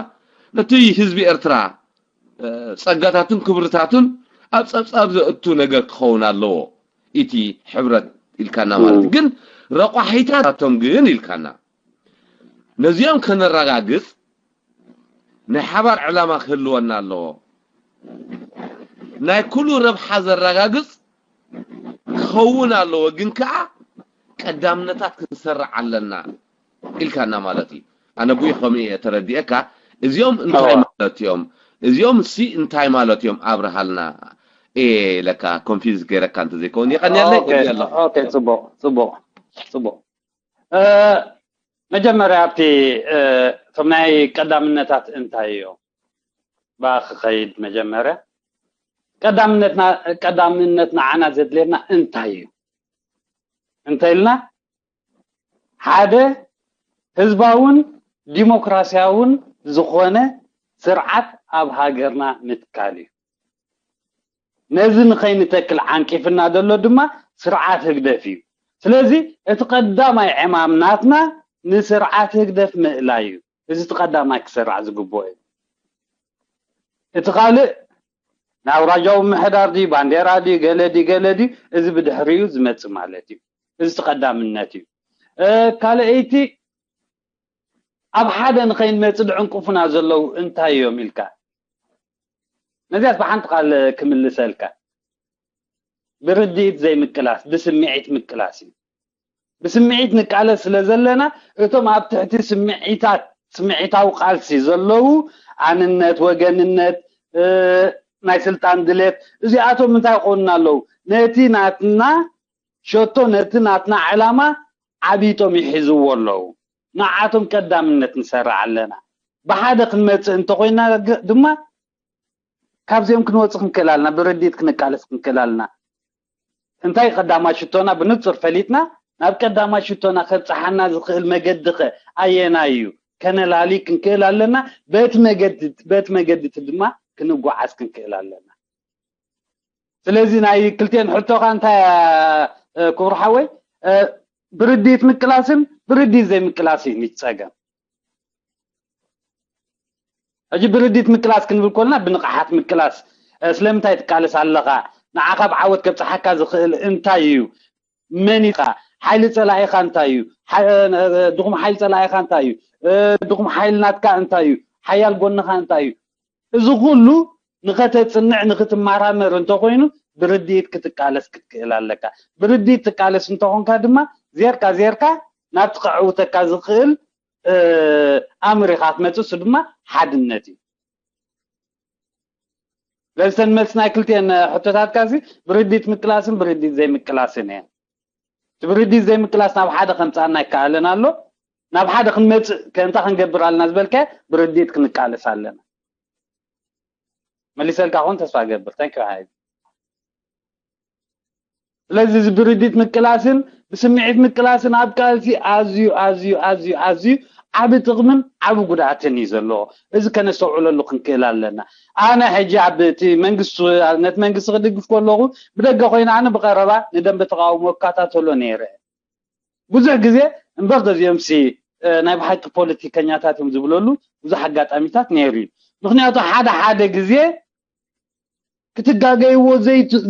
ነቲ ህዝቢ ኤርትራ ጸጋታቱን ክብርታቱን ኣብ ጸብጻብ ዘእቱ ነገር ክኸውን ኣለዎ። እቲ ሕብረት ኢልካና ማለት ግን ረቋሒታቶም ግን ኢልካና ነዚኦም ከነረጋግጽ ናይ ሓባር ዕላማ ክህልወና ኣለዎ። ናይ ኩሉ ረብሓ ዘረጋግጽ ክኸውን ኣለዎ። ግን ከዓ ቀዳምነታት ክንሰርዕ ኣለና ኢልካና ማለት እዩ። ኣነ ብኡ ከምኡ እየ ተረዲኤካ። እዚኦም እንታይ ማለት እዮም? እዚኦም ሲ እንታይ ማለት እዮም? ኣብርሃልና። ለካ ኮንፊዝ ገይረካ እንተዘይከውን የቀንየለይ። ጽቡቅ ጽቡቅ ጽቡቅ። መጀመርያ ኣብቲ እቶም ናይ ቀዳምነታት እንታይ እዮም? ብኣ ክኸይድ መጀመርያ ቀዳምነትና ቀዳምነት ንዓና ዘድልየና እንታይ እዩ እንተኢልና ሓደ ህዝባውን ዲሞክራሲያውን ዝኾነ ስርዓት ኣብ ሃገርና ምትካል እዩ። ነዚ ንኸይንተክል ዓንቂፍና ዘሎ ድማ ስርዓት ህግደፍ እዩ። ስለዚ እቲ ቀዳማይ ዕማም ናትና ንስርዓት ህግደፍ ምእላይ እዩ። እዚ እቲ ቀዳማይ ክስራዕ ዝግብኦ እዩ። እቲ ካልእ ናይ ኣውራጃዊ ምሕዳር ድዩ ባንዴራ ድዩ ገለ ድዩ ገለ ድዩ እዚ ብድሕሪኡ ዝመፅእ ማለት እዩ። እዚ እቲ ቀዳምነት እዩ። ካልኣይቲ ኣብ ሓደ ንኸይንመፅእ ድዕንቁፉና ዘለዉ እንታይ እዮም ኢልካ ነዚያስ ብሓንቲ ቃል ክምልሰልካ ብርድኢት ዘይምቅላስ ብስምዒት ምቅላስ እዩ። ብስምዒት ንቃለስ ስለ ዘለና እቶም ኣብ ትሕቲ ስምዒታት ስምዒታዊ ቃልሲ ዘለዉ ኣንነት ወገንነት ናይ ስልጣን ድሌት እዚኣቶም እንታይ ይኾኑና ኣለዉ? ነቲ ናትና ሸቶ ነቲ ናትና ዕላማ ዓቢጦም ይሕዝዎ ኣለዉ። ንዓቶም ቀዳምነት ንሰርዕ ኣለና። ብሓደ ክንመፅእ እንተኮይና ድማ ካብዚኦም ክንወፅእ ክንክእል ኣለና። ብርድኢት ክንቃለስ ክንክእል ኣለና። እንታይ ቀዳማይ ሽቶና ብንፁር ፈሊጥና ናብ ቀዳማይ ሽቶና ከብፅሓና ዝኽእል መገዲ ኸ ኣየናይ እዩ? ከነላሊ ክንክእል ኣለና። በቲ መገዲ በቲ መገዲ እቲ ድማ ክንጓዓዝ ክንክእል ኣለና። ስለዚ ናይ ክልቲኤን ሕቶኻ እንታይ ክቡር ሓወይ ብርድኢት ምቅላስን ብርድኢት ዘይምቅላስ እዩ ጸገም። ሕጂ ብርድኢት ምቅላስ ክንብል ኮልና ብንቕሓት ምቅላስ ስለምንታይ ትቃለስ ኣለኻ ንዓኻ ብዓወት ከብፅሓካ ዝኽእል እንታይ እዩ መን ኢኻ ሓይሊ ፀላኢኻ እንታይ እዩ ድኹም ሓይሊ ፀላኢኻ እንታይ እዩ ድኹም ሓይሊ ናትካ እንታይ እዩ ሓያል ጎንኻ እንታይ እዩ እዚ ኩሉ ንኸተፅንዕ ንኽትመራመር እንተኮይኑ ብርድኢት ክትቃለስ ክትክእል ኣለካ። ብርድኢት ትቃለስ እንተኾንካ ድማ ዜርካ ዜርካ ናብቲ ከዕውተካ ዝኽእል ኣምር ኢኻ ክትመፅእ እሱ ድማ ሓድነት እዩ። ስለዚ እተን መልሲ ናይ ክልቲኤን ሕቶታትካ እዚ ብርድኢት ምቅላስን ብርድኢት ዘይምቅላስን እየን። እቲ ብርድኢት ዘይምቅላስ ናብ ሓደ ከምፅኣና ኣይከኣለን ኣሎ። ናብ ሓደ ክንመፅእ ከእንታ ክንገብር ኣለና ዝበልካዮ ብርድኢት ክንቃለስ ኣለና። መሊሰልካ ኹን ተስፋ ገብር። Thank you ሓይል። ስለዚ እዚ ብርድኢት ምቅላስን ብስምዒት ምቅላስን ኣብ ቃልሲ ኣዝዩ ኣዝዩ ኣዝዩ ኣዝዩ ዓቢ ጥቕምን ዓቢ ጉድኣትን እዩ ዘለዎ። እዚ ከነስተውዕለሉ ክንክእል ኣለና። ኣነ ሕጂ ኣብ እቲ መንግስቲ ነቲ መንግስቲ ክድግፍ ከለኹ ብደገ ኮይነ ኣነ ብቐረባ ንደንበ ተቃውሞ እከታተሎ ነይረ። ብዙሕ ግዜ እምበር እዚኦም ሲ ናይ ብሓቂ ፖለቲከኛታት እዮም ዝብለሉ ብዙሕ ኣጋጣሚታት ነይሩ እዩ። ምክንያቱ ሓደ ሓደ ግዜ ክትጋገይዎ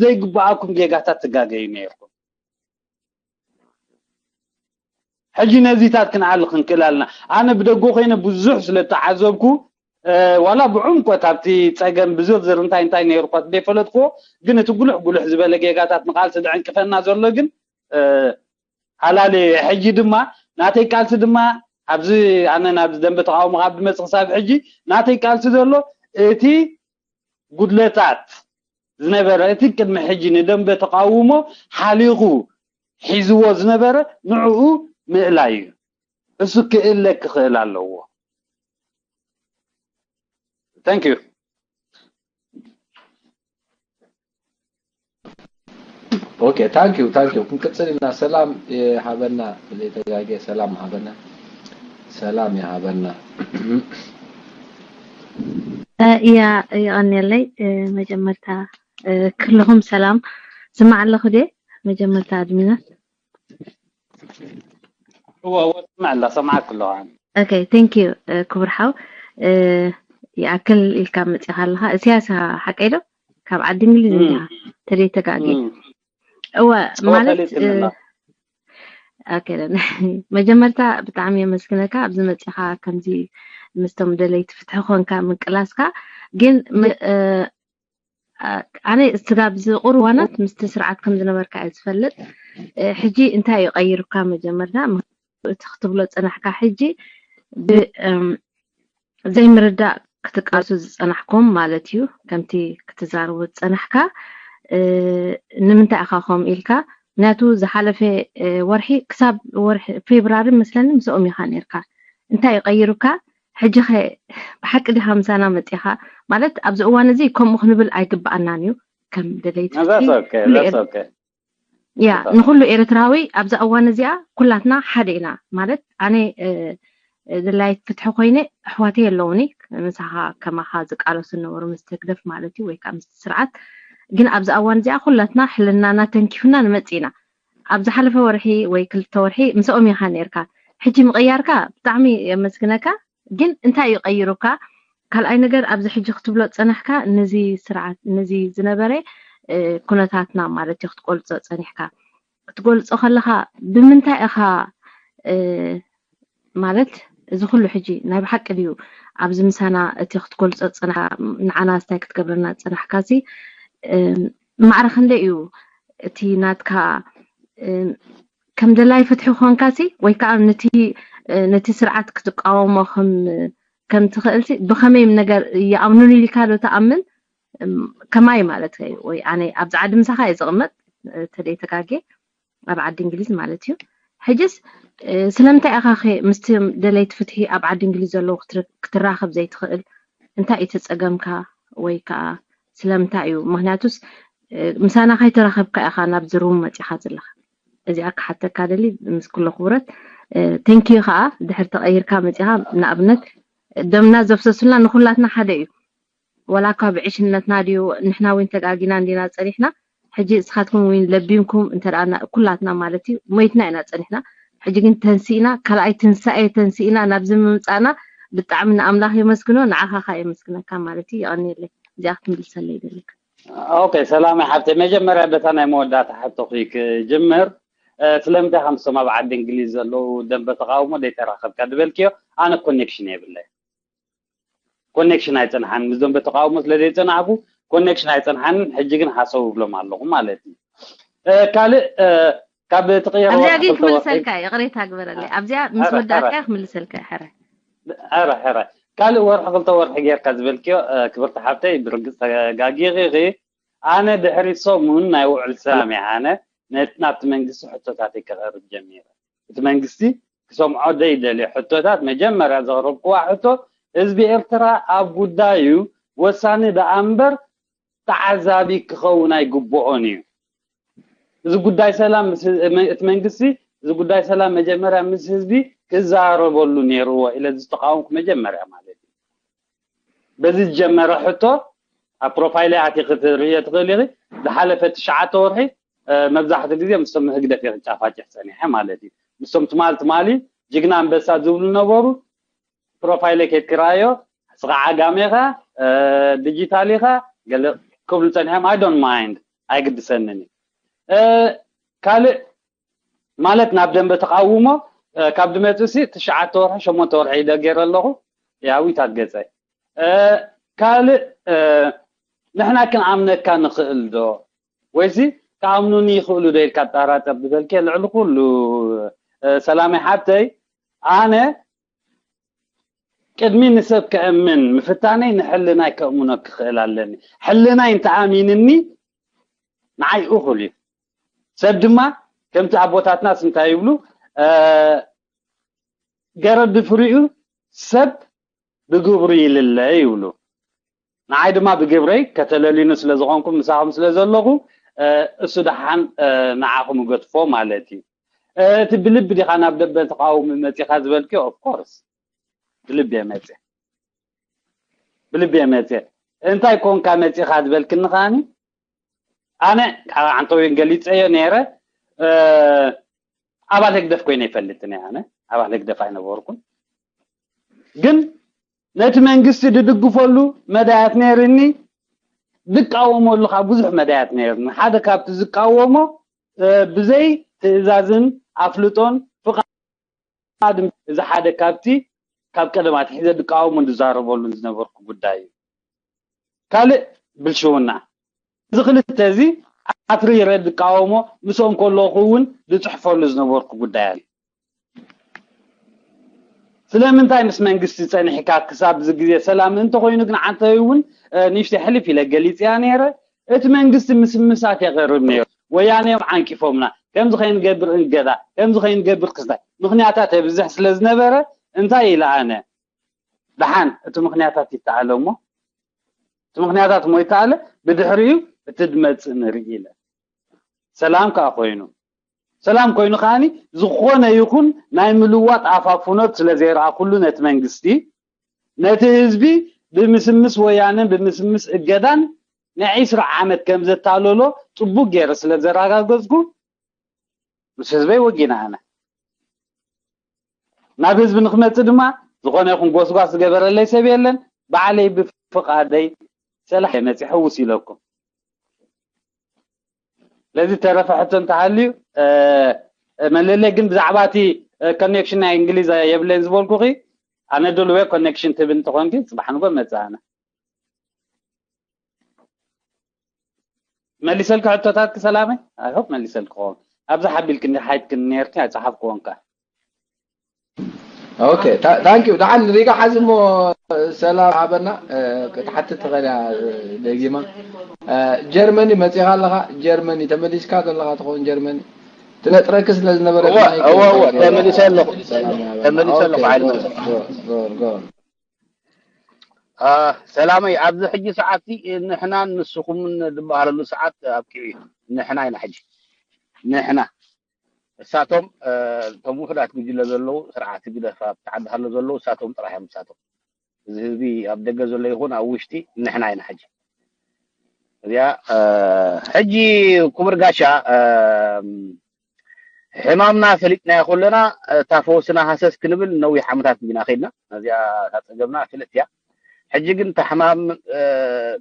ዘይግባኣኩም ጌጋታት ትጋገዩ ነይርኩም። ሕጂ ነዚታት ክንኣሊ ክንክእል ኣለና። ኣነ ብደጎ ኮይነ ብዙሕ ስለ ተዓዘብኩ ዋላ ብዕምቆት ኣብቲ ፀገም ብዝርዝር እንታይ እንታይ ነይሩ እኳ ዘይፈለጥክዎ ግን እቲ ጉልሕ ጉልሕ ዝበለ ጌጋታት ንቃልሲ ዝዕንቅፈና ዘሎ ግን ኣላሊ ሕጂ ድማ ናተይ ቃልሲ ድማ ኣብዚ ኣነ ናብዚ ደንበ ተቃውሞ ካብ ድመጽእ ክሳብ ሕጂ ናተይ ቃልሲ ዘሎ እቲ ጉድለታት ዝነበረ፣ እቲ ቅድሚ ሕጂ ንደንበ ተቃውሞ ሓሊኹ ሒዝዎ ዝነበረ ንዕኡ ምእላይ እዩ። እሱ ክእለ ክኽእል ኣለዎ። Thank you። Okay, thank you, thank you። ክንቅጽል ኢና። ሰላም ይሃበና፣ ብዘይተጋግየ ሰላም ሃበና። ሰላም ይሃበና። እያ፣ የቐንየለይ። መጀመርታ ክልኹም ሰላም። ዝማዕ ኣለኹ ድየ? መጀመርታ ኣድሚናት እወ እወ፣ ስምዕ ኣላ፣ ሰምዓክ ኣለኹ። Okay, thank you ክቡር ሓው። ይኣክል ኢልካ መፂኻ ኣለኻ። እስያስ ሓቀይ ዶ? ካብ ዓዲ እንግሊዝ እንዲኻ? ተደይ ተጋጊ። እወ ማለት መጀመርታ ብጣዕሚ የመስግነካ ኣብዚ መፂኻ ከምዚ ምስቶም ደለይቲ ፍትሒ ኮንካ ምቅላስካ። ግን ኣነ ስጋብ ዝቁር ዋናት ምስቲ ስርዓት ከም ዝነበርካ እየ ዝፈልጥ። ሕጂ እንታይ እዩ ቀይሩካ? መጀመርታ እቲ ክትብሎ ዝጸናሕካ ሕጂ ዘይምርዳእ ክትቃሱ ዝጸናሕኩም ማለት እዩ። ከምቲ ክትዛረቦ ዝጸናሕካ ንምንታይ ኢኻ ከምኡ ኢልካ? ምክንያቱ ዝሓለፈ ወርሒ ክሳብ ወርሒ ፌብራሪ መስለኒ ምስኦም ኢኻ ነርካ። እንታይ እዩ ቀይሩካ? ሕጂ ኸ ብሓቂ ዲኻ ምሳና መጺኻ? ማለት ኣብዚ እዋን እዚ ከምኡ ክንብል ኣይግብኣናን እዩ። ከም ደለይቲ ፍትሒ ኩሉ ኤር- ያ ንኹሉ ኤርትራዊ ኣብዛ እዋን እዚኣ ኩላትና ሓደ ኢና። ማለት ኣነ ደላይት ፍትሒ ኮይነ ኣሕዋተይ ኣለውኒ ምሳኻ ከማኻ ዝቃለሱ ዝነበሩ ምስ ህግደፍ ማለት እዩ ወይ ከዓ ምስ ስርዓት። ግን ኣብዛ እዋን እዚኣ ኩላትና ሕልናና ተንኪፉና ንመጽእ ኢና። ኣብ ዝሓለፈ ወርሒ ወይ ክልተ ወርሒ ምስኦም ኢኻ ነርካ። ሕጂ ምቕያርካ ብጣዕሚ የመስግነካ። ግን እንታይ እዩ ቀይሩካ? ካልኣይ ነገር ኣብዚ ሕጂ ክትብሎ ዝጸናሕካ ነዚ ስርዓት ነዚ ዝነበረ ኩነታትና ማለት እዩ ክትገልጾ ጸኒሕካ ክትገልጾ ከለኻ ብምንታይ ኢኻ ማለት እዚ ኩሉ ሕጂ ናይ ብሓቂ ድዩ ኣብዚ ምሳና እቲ ክትገልጾ ዝጸናሕካ ንዓና እንታይ ክትገብረና ዝጸናሕካ ሲ ማዕረ ክንደይ እዩ እቲ ናትካ ከም ደላይ ፍትሒ ኮንካ ሲ ወይ ከዓ ነቲ ነቲ ስርዓት ክትቃወሞ ከም ከም ትኽእል ሲ ብኸመይ ነገር ይኣምኑን ኢልካ ዶ ትኣምን? ከማይ ማለት እዩ ወይ ኣነ ኣብዚ ዓዲ ምሳኻ እየ ዝቕመጥ ተደይ ተጋጌ ኣብ ዓዲ እንግሊዝ ማለት እዩ። ሕጅስ ስለምንታይ ኢኻ ኸ ምስቲ ደለይቲ ፍትሒ ኣብ ዓዲ እንግሊዝ ዘለዉ ክትራኸብ ዘይትኽእል? እንታይ እዩ ተጸገምካ ወይ ከዓ ስለምንታይ እዩ? ምክንያቱስ ምሳና ከይተራኸብካ ኢኻ ናብዚ ሩም መጺኻ ዘለኻ። እዚኣ ክሓተካ ደሊ ምስ ኩሎ ክብረት። ቴንኪዩ ከዓ ድሕር ተቐይርካ መጺኻ ንኣብነት ደምና ዘፍሰሱልና ንኩላትና ሓደ እዩ። ዋላ እኳ ብዕሽነትና ድዩ ንሕና እውን ተጋጊና እንዲና ጸኒሕና። ሕጂ እስኻትኩም እውን ለቢምኩም እንተ ኩላትና ማለት እዩ ሞይትና ኢና ጸኒሕና። ሕጂ ግን ተንሲእና ካልኣይ ትንሳኤ ተንሲእና ናብዚ ምምጻእና ብጣዕሚ ንኣምላኽ የመስግኖ ንዓኻ ካ የመስግነካ ማለት እዩ። የቐንየለይ እዚኣ ክትምልሰለይ ይደልካ። ኦኬ ሰላም ሓብተይ፣ መጀመርያ በታ ናይ መወዳእታ ሕቶኺ ክጅምር። ስለምንታይ ከምስቶም ኣብ ዓዲ እንግሊዝ ዘለዉ ደንበ ተቃውሞ ዘይተራኸብካ ዝበልክዮ ኣነ ኮኔክሽን የብለይ። ኮኔክሽን ኣይጸንሓን ምስ ደንበ ተቃውሞ ስለ ዘይጸናሕኩ ኮኔክሽን ኣይጸንሓን። ሕጂ ግን ሓሰው ብሎም ኣለኹ ማለት እዩ። ካልእ ካብ ትቕየር ኣብዚኣ ግን ክምልሰልካ ይቕሬታ ግበረለይ። ኣብዚኣ ምስ ወዳእካ ክምልሰልካ ሕረ ሕረ ሕረ ካልእ ወርሒ ክልተ ወርሒ ጌርካ ዝበልክዮ ክብርቲ ሓብተይ ብርግጽ ተጋጊኺ። ኣነ ድሕሪ ሰሙን ናይ ውዕል ሰላም እየ ኣነ ናብቲ መንግስቲ ሕቶታተይ ከቕርብ ጀሚረ። እቲ መንግስቲ ክሰምዖ ዘይደልዮ ሕቶታት መጀመርያ ዘቕረብክዋ ሕቶ ህዝቢ ኤርትራ ኣብ ጉዳዩ ወሳኒ ደኣ እምበር ተዓዛቢ ክኸውን ኣይግብኦን እዩ። እዚ ጉዳይ ሰላም እቲ መንግስቲ እዚ ጉዳይ ሰላም መጀመርያ ምስ ህዝቢ ክዛረበሉ ነይርዎ ኢለ ዝተቃወምኩ መጀመርያ ማለት እዩ። በዚ ዝጀመረ ሕቶ ኣብ ፕሮፋይለይ ኣቲ ክትርእዮ ትኽእል ኢኺ። ዝሓለፈ ትሽዓተ ወርሒ መብዛሕትኡ ግዜ ምስቶም ህግደፍ እየ ክጫፋጭሕ ጸኒሐ ማለት እዩ። ምስቶም ትማል ትማሊ ጅግና ኣንበሳ ዝብሉ ነበሩ። ፕሮፋይለይ ከይትክራዮ ስኻ ዓጋመ ኢኻ ዲጂታል ኢኻ ገለ ክብሉ ጸኒሖም። I don't mind ኣይግድሰንን እዩ። ካልእ ማለት ናብ ደንበ ተቃውሞ ካብ ድመጽእ ሲ ትሽዓተ ወርሒ ሸሞንተ ወርሒ ኢደ ገይረ ኣለኹ። ያዊታት ገጸ ካልእ ንሕና ክንኣምነካ ንኽእል ዶ ወይሲ ክኣምኑኒ ይኽእሉ ዶ ኢልካ ኣጠራጠር ዝበልከ ልዕሊ ኩሉ ሰላመይ ሓብተይ ኣነ ቅድሚ ንሰብ ከእምን ምፍታነይ ንሕልናይ ከእምኖ ክኽእል ኣለኒ። ሕልናይ እንተኣሚንኒ ንዓይ እኹል እዩ። ሰብ ድማ ከምቲ ኣቦታትናስ እንታይ ይብሉ? ገረብ ብፍሪኡ ሰብ ብግብሩ ይልለ ይብሉ። ንዓይ ድማ ብግብረይ ከተለልዩኒ ስለ ዝኾንኩም ምሳኹም ስለ ዘለኹ እሱ ደሓን ንዓኹም እገድፎ ማለት እዩ። እቲ ብልቢ ዲኻ ናብ ደበ ተቃውሞ መፂኻ ዝበልክዮ? Of course ብልቢ እየ መፅየ፣ ብልቢ እየ መፅየ። እንታይ ኮንካ መፂኻ ዝበልክኒ ከዓኒ ኣነ ዓንተወይን ገሊፀዮ ነይረ። ኣባል ህግደፍ ኮይነ ይፈልጥን እየ። ኣነ ኣባል ህግደፍ ኣይነበርኩን፣ ግን ነቲ መንግስቲ ዝድግፈሉ መዳያት ነይርኒ። ዝቃወመሉ ካብ ብዙሕ መዳያት ነይርኒ። ሓደ ካብቲ ዝቃወሞ ብዘይ ትእዛዝን ኣፍልጦን ፍቓድ እዚ ሓደ ካብቲ ካብ ቀደም ኣትሒዘ ዝቃወሞን ዝዛረበሉን ዝነበርኩ ጉዳይ እዩ። ካልእ ብልሽውና። እዚ ክልተ እዚ ኣትሪረ ዝቃወሞ፣ ምስኦም ከለኹ እውን ዝፅሕፈሉ ዝነበርኩ ጉዳይ ኣሎ። ስለምንታይ ምስ መንግስቲ ፀኒሕካ ክሳብ እዚ ግዜ ሰላም እንተኾይኑ ግን ዓንተይ እውን ንእሽተይ ሕልፍ ኢለ ገሊፅያ ነይረ። እቲ መንግስቲ ምስምሳት የቕርብ ነይሩ። ወያነ እዮም ዓንቂፎምና፣ ከምዚ ከይንገብር እንገዳ፣ ከምዚ ከይንገብር ክስታይ ምኽንያታት የብዝሕ ስለ ዝነበረ እንታይ ኢለ ኣነ ደሓን እቲ ምኽንያታት ይተኣለ እሞ እቲ ምኽንያታት እሞ ይተኣለ ብድሕሪኡ እቲ ድመፅእ ንርኢ ኢለ ሰላም ከዓ ኮይኑ ሰላም ኮይኑ ከዓኒ ዝኾነ ይኹን ናይ ምልዋጥ ኣፋፍኖት ስለ ዘይረኣኩሉ ነቲ መንግስቲ ነቲ ህዝቢ ብምስምስ ወያነን ብምስምስ እገዳን ንዒስራ ዓመት ከም ዘታለሎ ፅቡቅ ገይረ ስለ ዘረጋገፅኩ ምስ ህዝበይ ወጊነ ኣነ ናብ ህዝቢ ንክመፅእ ድማ ዝኾነ ይኹን ጎስጓስ ዝገበረለይ ሰብ የለን። ባዕለይ ብፍቓደይ ሰላሕ እየ መፂ ሕውስ ኢለኩም። ለዚ ተረፈ ሕቶ እንተሃልዩ መለለይ ግን ብዛዕባ እቲ ኮኔክሽን ናይ እንግሊዝ የብለይን ዝበልኩኺ ኣነ ደልወ ኮኔክሽን ትብል እንተኾንኪ ፅባሕ ንጎ መፅእ ኣነ መሊሰልኪ ሕቶታትኪ ሰላመይ? I hope መሊሰልኪ ክኸውን። ኣብዛ ሓቢልኪ እንዲ ሓይትክኒ ነይርኪ ኣይፀሓፍክዎን ከ። Okay, thank you። ደሓን ሪጋ ሓዚ እሞ ሰላም ሃበና ክትሓትት ትኽእል እያ ደጊማ። ጀርመኒ መፂኻ ኣለኻ? ጀርመኒ ተመሊስካ ዘለኻ ትኸውን ጀርመኒ ትነጥረኪ ስለ ዝነበረ ተመሊሰ ኣለኹ። ተመሊሰ ኣለኹ። ዓይነ ጎር ጎር ሰላመይ ኣብዚ ሕጂ ሰዓት ንሕናን ንስኹምን ዝበሃለሉ ሰዓት ኣብቂዑ እዩ። ንሕና ኢና ሕጂ ንሕና እሳቶም እቶም ውሑዳት ጉጅለ ዘለዉ ስርዓት ህግደፍ ኣብቲ ዓዲ ሃሎ ዘለዉ እሳቶም ጥራሕ እዮም እሳቶም እዚ ህዝቢ ኣብ ደገ ዘሎ ይኹን ኣብ ውሽጢ ንሕና ኢና ሕጂ እዚኣ ሕጂ ክቡር ጋሻ ሕማምና ፈሊጥናዮ ከለና እታ ፈውስና ሃሰስ ክንብል ነዊሕ ዓመታት ኢና ከይድና። ነዚኣ እታ ጸገምና ፍልጥቲ እያ። ሕጂ ግን እታ ሕማም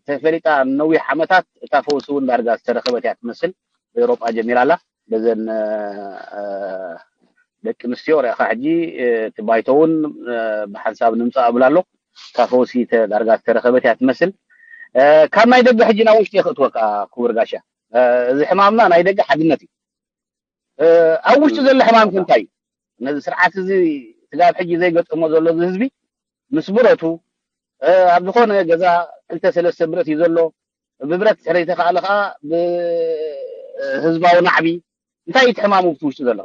ተፈሊጣ ነዊሕ ዓመታት እታ ፈውሲ እውን ዳርጋ ዝተረኸበት እያ ትመስል። ብኤውሮጳ ጀሚራ ኣላ። በዘን ደቂ ኣንስትዮ ርኢኻ ሕጂ እቲ ባይቶ እውን ብሓንሳብ ንምጻእ እብል ኣሎ። እታ ፈውሲ ዳርጋ ዝተረኸበት እያ ትመስል። ካብ ናይ ደገ ሕጂ ናብ ውሽጢ የኽእትወካ ክቡር ጋሻ። እዚ ሕማምና ናይ ደገ ሓድነት እዩ። ኣብ ውሽጢ ዘሎ ሕማም ከ እንታይ እዩ? ነዚ ስርዓት እዚ ስጋብ ሕጂ ዘይገጠሞ ዘሎ እዚ ህዝቢ ምስ ብረቱ ኣብ ዝኾነ ገዛ ክልተ ሰለስተ ብረት እዩ ዘሎ። ብብረት ድሕሪ ተኻእለ ከዓ ብህዝባዊ ናዕቢ እንታይ እዩ እቲ ሕማም ኣብቲ ውሽጢ ዘሎ?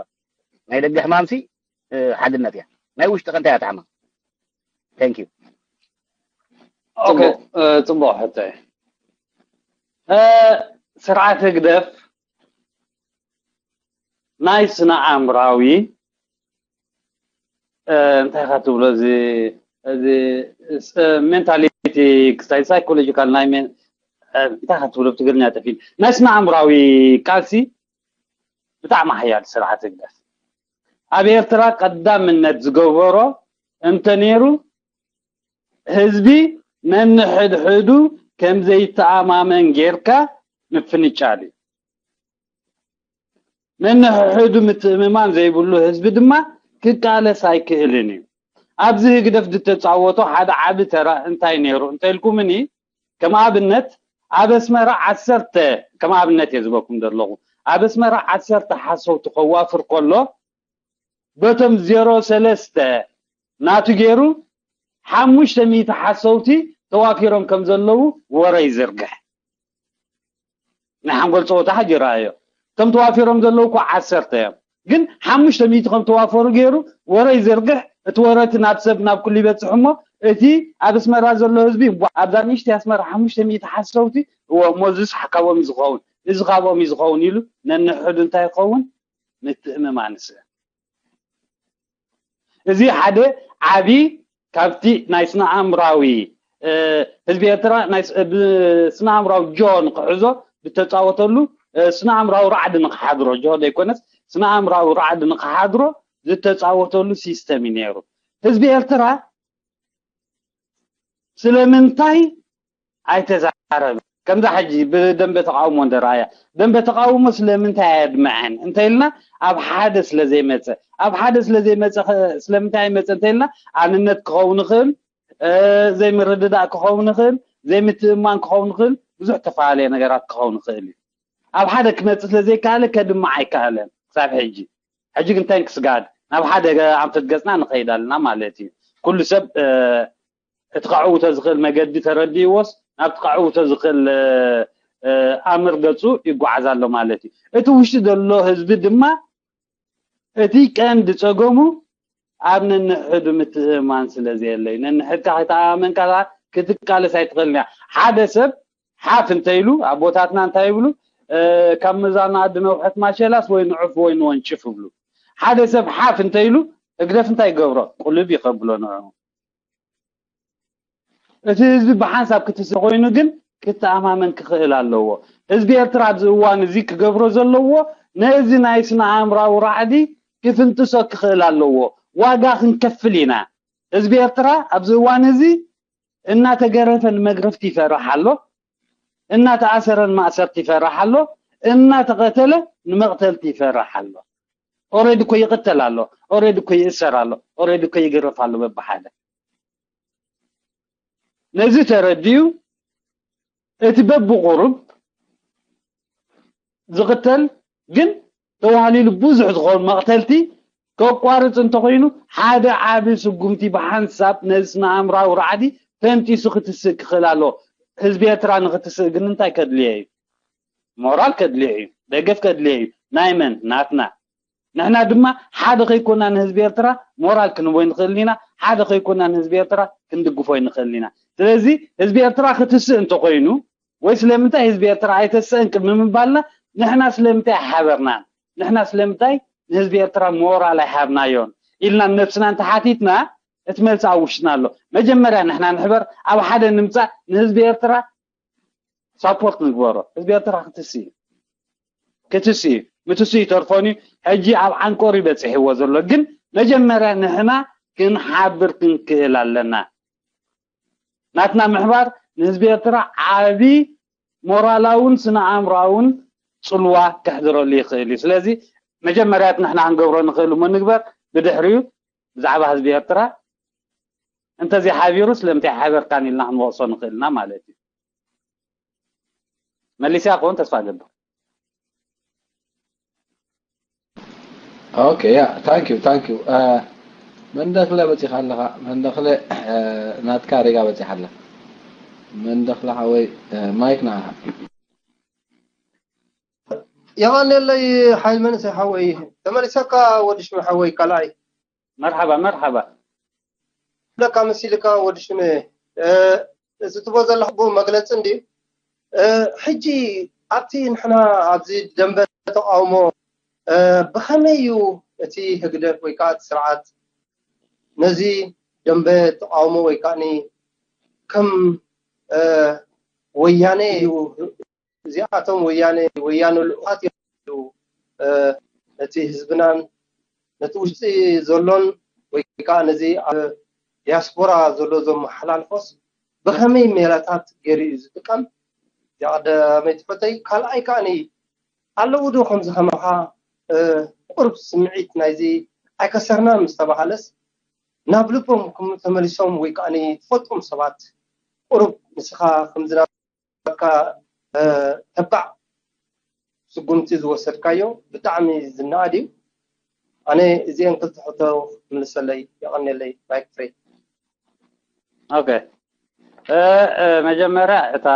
ናይ ደገ ሕማምሲ ሓድነት እያ። ናይ ውሽጢ ከ እንታይ እያ እቲ ሕማም? Thank you። ጽቡቕ ሕቶ እዩ። ስርዓት ህግደፍ ናይ ስነ ኣእምራዊ እንታይ ኢኻ ትብሎ እዚ እዚ ሜንታሊቲ ክስታይ ሳይኮሎጂካል ናይ እንታይ ኢኻ ትብሎ ብትግርኛ ጠፊእ ናይ ስነ ኣእምራዊ ቃልሲ ብጣዕሚ ሓያል ስርዓት ህግደፍ ኣብ ኤርትራ ቀዳምነት ዝገበሮ እንተ ነይሩ ህዝቢ ነንሕድሕዱ ከም ዘይተኣማመን ጌርካ ምፍንጫል እዩ። ነንሕድሕዱ ምትእምማን ዘይብሉ ህዝቢ ድማ ክቃለስ ኣይክእልን እዩ። ኣብዚ ህግደፍ ዝተፃወቶ ሓደ ዓቢ ተራ እንታይ ነይሩ እንተኢልኩምኒ፣ ከም ኣብነት ኣብ ኣስመራ ዓሰርተ፣ ከም ኣብነት እየ ዝበኩም ዘለኹ፣ ኣብ ኣስመራ ዓሰርተ ሓሰውቲ ከዋፍር ከሎ በቶም ዜሮ ሰለስተ ናቱ ገይሩ ሓሙሽተ ሚእቲ ሓሰውቲ ተዋፊሮም ከም ዘለዉ ወረ ይዝርግሕ። ናይ ሓንጎል ፀወታ ሓጂ ረኣዮ። እቶም ተዋፊሮም ዘለዉ እኮ ዓሰርተ እዮም። ግን ሓሙሽተ ሚእቲ ከም ተዋፈሩ ገይሩ ወረ ይዝርግሕ። እቲ ወረ እቲ ናብ ሰብ ናብ ኩሉ ይበፅሕ እሞ እቲ ኣብ ኣስመራ ዘሎ ህዝቢ እሞ ኣብዛ ንእሽተይ ኣስመራ ሓሙሽተ ሚእቲ ሓሰውቲ እዎ እሞ እዚስ ካብኦም እዩ ዝኸውን፣ እዚ ካብኦም እዩ ዝኸውን ኢሉ ነንሕዱ እንታይ ይኸውን? ምትእምማን ይስእን። እዚ ሓደ ዓቢ ካብቲ ናይ ስነ ኣእምራዊ ህዝቢ ኤርትራ ናይ ስነ ኣእምራዊ ጆ ንክሕዞ ብተፃወተሉ ስነ ኣእምራዊ ራዕዲ ንክሓድሮ ጆ ዘይኮነስ ስነ ኣእምራዊ ራዕዲ ንክሓድሮ ዝተፃወተሉ ሲስተም እዩ ነይሩ። ህዝቢ ኤርትራ ስለምንታይ ኣይተዛረበ? ከምዛ ሕጂ ብደንበ ተቃውሞ እንደረኣያ ደንበ ተቃውሞ ስለምንታይ ኣየድምዐን እንተኢልና ኣብ ሓደ ስለዘይመፀ ኣብ ሓደ ስለዘይመፀ ስለምንታይ ኣይመፀ እንተኢልና ኣንነት ክኸውን ይኽእል፣ ዘይምርድዳእ ክኸውን ይኽእል፣ ዘይምትእማን ክኸውን ይኽእል፣ ብዙሕ ተፈላለየ ነገራት ክኸውን ይኽእል እዩ። ኣብ ሓደ ክመፅእ ስለዘይከኣለ ከድምዕ ኣይከኣለን ክሳብ ሕጂ። ሕጂ ግን ተንክስ ጋድ ናብ ሓደ ኣንፈት ገፅና ንኸይድ ኣለና ማለት እዩ። ኩሉ ሰብ እቲ ከዕውቶ ዝኽእል መገዲ ተረዲእዎስ ናብቲ ከዕውቶ ዝኽእል ኣምር ገፁ ይጓዓዝ ኣሎ ማለት እዩ። እቲ ውሽጢ ዘሎ ህዝቢ ድማ እቲ ቀንዲ ፀገሙ ኣብ ነንሕዱ ምትእምማን ስለ ዘየለዩ ነንሕድካ ከይተኣማመንካ ክትቃለስ ኣይትኽእልን እያ። ሓደ ሰብ ሓፍ እንተኢሉ ኣቦታትና እንታይ ይብሉ? ካብ ምዛን ኣዲ ነውሐት ማሸላስ ወይ ንዑፍ ወይ ንወንጭፍ ይብሉ። ሓደ ሰብ ሓፍ እንተኢሉ ህግደፍ እንታይ ይገብሮ? ቁልብ ይኸብሎ ንዑ። እቲ ህዝቢ ብሓንሳብ ክትስእ ኮይኑ ግን ክተኣማመን ክኽእል ኣለዎ። ህዝቢ ኤርትራ ኣብዚ እዋን እዚ ክገብሮ ዘለዎ ነዚ ናይ ስነ ኣእምራዊ ራዕዲ ክፍንጥሶ ክኽእል ኣለዎ። ዋጋ ክንከፍል ኢና። ህዝቢ ኤርትራ ኣብዚ እዋን እዚ እናተገረፈ ንመግረፍቲ ይፈርሕ ኣሎ፣ እናተኣሰረ ንማእሰርቲ ይፈርሕ ኣሎ፣ እናተቐተለ ንመቕተልቲ ይፈርሕ ኣሎ። ኦሬዲ እኮ ይቕተል ኣሎ፣ ኦሬዲ እኮ ይእሰር ኣሎ፣ ኦሬዲ እኮ ይግረፍ ኣሎ በብሓደ። ነዚ ተረዲኡ እቲ በብቑሩብ ዝቕተል ግን ተዋህሊሉ ብዙሕ ዝኾኑ መቕተልቲ ከቋርፅ እንተኾይኑ ሓደ ዓቢ ስጉምቲ ብሓንሳብ ነዚ ስነ ኣእምራዊ ራዕዲ ፈንጢሱ ክትስእ ክኽእል ኣለዎ። ህዝቢ ኤርትራ ንክትስእ ግን እንታይ ከድልዮ እዩ? ሞራል ከድልዮ እዩ፣ ደገፍ ከድልዮ እዩ። ናይ መን? ናትና። ንሕና ድማ ሓደ ከይኮና ንህዝቢ ኤርትራ ሞራል ክንህቦ ንኽእል ኢና፣ ሓደ ከይኮና ንህዝቢ ኤርትራ ክንድግፎ ንኽእል ኢና። ስለዚ ህዝቢ ኤርትራ ክትስእ እንተኾይኑ ወይ ስለምንታይ ህዝቢ ኤርትራ ኣይተስእን ቅድሚ ምባልና ንሕና ስለምንታይ ኣይሓበርናን? ንሕና ስለምንታይ ንህዝቢ ኤርትራ ሞራል ኣይሃብናዮን ኢልና ነብስና እንተሓቲትና እቲ መልሲ ኣብ ውሽጥና ኣሎ። መጀመርያ ንሕና ንሕበር፣ ኣብ ሓደ ንምፃእ ንህዝቢ ኤርትራ ሳፖርት ንግበሮ። ህዝቢ ኤርትራ ክትስ እዩ ክትስ እዩ ምትሱ ይተርፎን እዩ። ሕጂ ኣብ ዓንቆር ይበፅሕዎ ዘሎ ግን መጀመርያ ንሕና ክንሓብር ክንክእል ኣለና። ናትና ምሕባር ንህዝቢ ኤርትራ ዓቢ ሞራላውን ስነ ኣእምሮኣውን ፅልዋ ከሕድረሉ ይኽእል እዩ። ስለዚ መጀመርያት ንሕና ክንገብሮ ንኽእል እሞ ንግበር። ብድሕሪኡ ብዛዕባ ህዝቢ ኤርትራ እንተዘይሓቢሩ ስለምንታይ ሓበርካን ኢልና ክንወቕሶ ንኽእልና ማለት እዩ። መሊስያ ክኸውን ተስፋ እገብር። ኦኬ ያ ታንክ ዩ ታንክ ዩ። መንደክለ በፂኻ ኣለኻ መንደክለ ናትካ ሪጋ በፂኻ ኣላ መንደክለ ሓወይ ማይክ ንዓኻ። የቐንየለይ ሓይል መንእሰይ ሓወይ ተመሊሰካ ወዲ ሽመ ሓወይ ካልኣይ መርሓባ መርሓባ። ለካ መሲልካ ወዲ ሽመ እዚ ትቦ ዘለኹ መግለፂ እንድዩ። ሕጂ ኣብቲ ንሕና ኣብዚ ደንበ ተቃውሞ ብኸመይ እዩ እቲ ህግደፍ ወይ ከዓ እቲ ስርዓት ነዚ ደንበ ተቃውሞ ወይ ከዓ ከም ወያነ እዩ እዚኣቶም ወያነ ወያነ ልኡኻት እዮም ነቲ ህዝብናን ነቲ ውሽጢ ዘሎን ወይ ከዓ ነዚ ኣብ ዲያስፖራ ዘሎ ዘመሓላልፎስ ብኸመይ ሜላታት ገይሩ እዩ ዝጥቀም? እዚኣ ቀዳመይቲ ሕቶይ። ካልኣይ ከዓኒ ኣለዉ ዶ ከምዚ ከማኻ ቁሩብ ስምዒት ናይዚ ኣይከሰርናን ምስ ተባሃለስ ናብ ልቦም ተመሊሶም ወይ ከዓኒ ትፈልጦም ሰባት ቁሩብ ንስኻ ከምዚ ናትካ ተባዕ ስጉምቲ ዝወሰድካዮ ብጣዕሚ ዝነኣድ እዩ። ኣነ እዚኤን ክልተ ሕቶ ክምልሰለይ የቐንየለይ ማይክ ፍሬ። ኦኬ፣ መጀመርያ እታ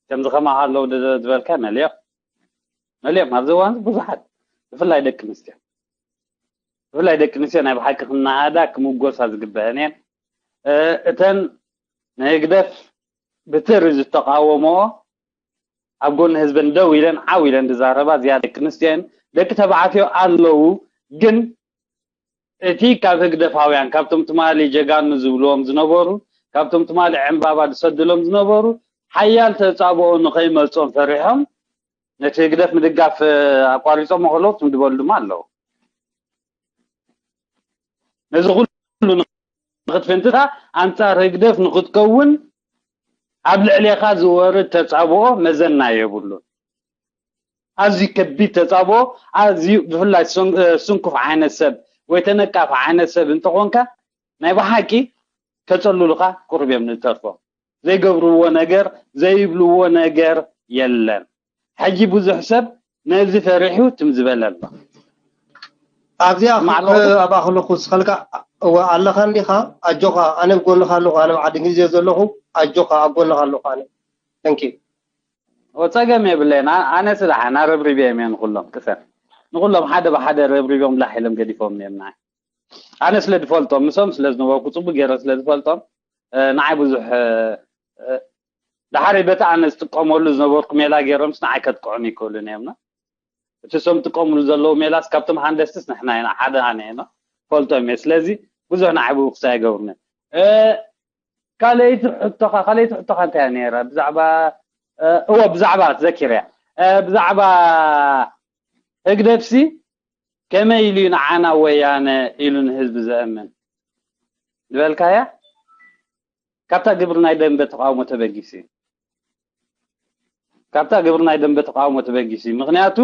ከምዚ ከማኻ ኣለዉ ዝበልካ መሊኦም መሊኦም ኣብዚ እዋን ብዙሓት፣ ብፍላይ ደቂ ኣንስትዮ ብፍላይ ደቂ ኣንስትዮ ናይ ብሓቂ ክናሃዳ ክምጎሳ ዝግበአን እየን። እተን ንህግደፍ ብትሪ ዝተቃወመኦ ኣብ ጎኒ ህዝበን ደው ኢለን ዓው ኢለን ዝዛረባ ዝያዳ ደቂ ኣንስትዮ እየን። ደቂ ተባዕትዮ ኣለዉ፣ ግን እቲ ካብ ህግደፋውያን ካብቶም ትማሊ ጀጋኑ ዝብልዎም ዝነበሩ ካብቶም ትማሊ ዕምባባ ዝሰድሎም ዝነበሩ ሓያል ተጻብኦ ንኸይመጾም ፈሪሖም ነቲ ህግደፍ ምድጋፍ ኣቋሪጾም ከለዉ ትም ዝበሉ ድማ ኣለዉ። ነዚ ኩሉ ንክትፍንትታ ኣንጻር ህግደፍ ንክትከውን ኣብ ልዕሌኻ ዝወርድ ተጻብኦ መዘና የብሉን። ኣዝዩ ከቢድ ተጻብኦ፣ ኣዝዩ ብፍላይ ስንኩፍ ዓይነት ሰብ ወይ ተነቃፊ ዓይነት ሰብ እንተኾንካ ናይ ብሓቂ ከጸልሉኻ ቁሩብ እዮም ዝተርፎም። ዘይገብርዎ ነገር ዘይብልዎ ነገር የለን። ሕጂ ብዙሕ ሰብ ነዚ ፈሪሑ ትም ዝበለ ኣሎ። ኣብዚኣ ማዕለኹ? ኣብ ኣኽለኹ ስኸልካ እወ ኣለኻ እንዲኻ ኣጆኻ ኣነ ኣብ ጎንኻ ኣለኹ ኣነ ኣብ ዓዲ እንግሊዝ እየ ዘለኹ ኣጆኻ ኣብ ጎንኻ ኣለኹ ኣነ thank you ጸገም የብለይን። ኣነ ስለ ሓና ረብሪብዮም እየ ንኹሎም ቅሰን ንኹሎም ሓደ ብሓደ ረብሪብዮም ላሕ ኢሎም ገዲፎም እዮም ንዓይ። ኣነ ስለ ዝፈልጦም ምሶም ስለ ዝነበርኩ ጽቡቅ ገይረ ስለ ዝፈልጦም ንዓይ ብዙሕ ድሓረይ በቲ ኣነ ዝጥቀመሉ ዝነበርኩ ሜላ ገይሮምስ ንዓይ ከጥቅዑኒ ይክእሉን እዮም። እቲ እሶም ዝጥቀምሉ ዘለዉ ሜላስ ካብቶም ሃንደስትስ ንሕና ኢና ሓደ ኣነ ኢና ፈልጦም እየ። ስለዚ ብዙሕ ንዓይ ብኡ ክሳይ ኣይገብሩን እዮም። ካልኣይቲ ሕቶኻ ካልኣይቲ ሕቶኻ እንታይ እያ ነይራ? ብዛዕባ እወ ብዛዕባ ዘኪርያ ብዛዕባ ህግደፍሲ ከመይ ኢሉ እዩ ንዓና ወያነ ኢሉ ንህዝቢ ዘእምን ዝበልካያ ካብታ ግብሪ ናይ ደንበ ተቃውሞ ተበጊሱ እዩ። ካብታ ግብሪ ናይ ደንበ ተቃውሞ ተበጊሱ እዩ። ምክንያቱ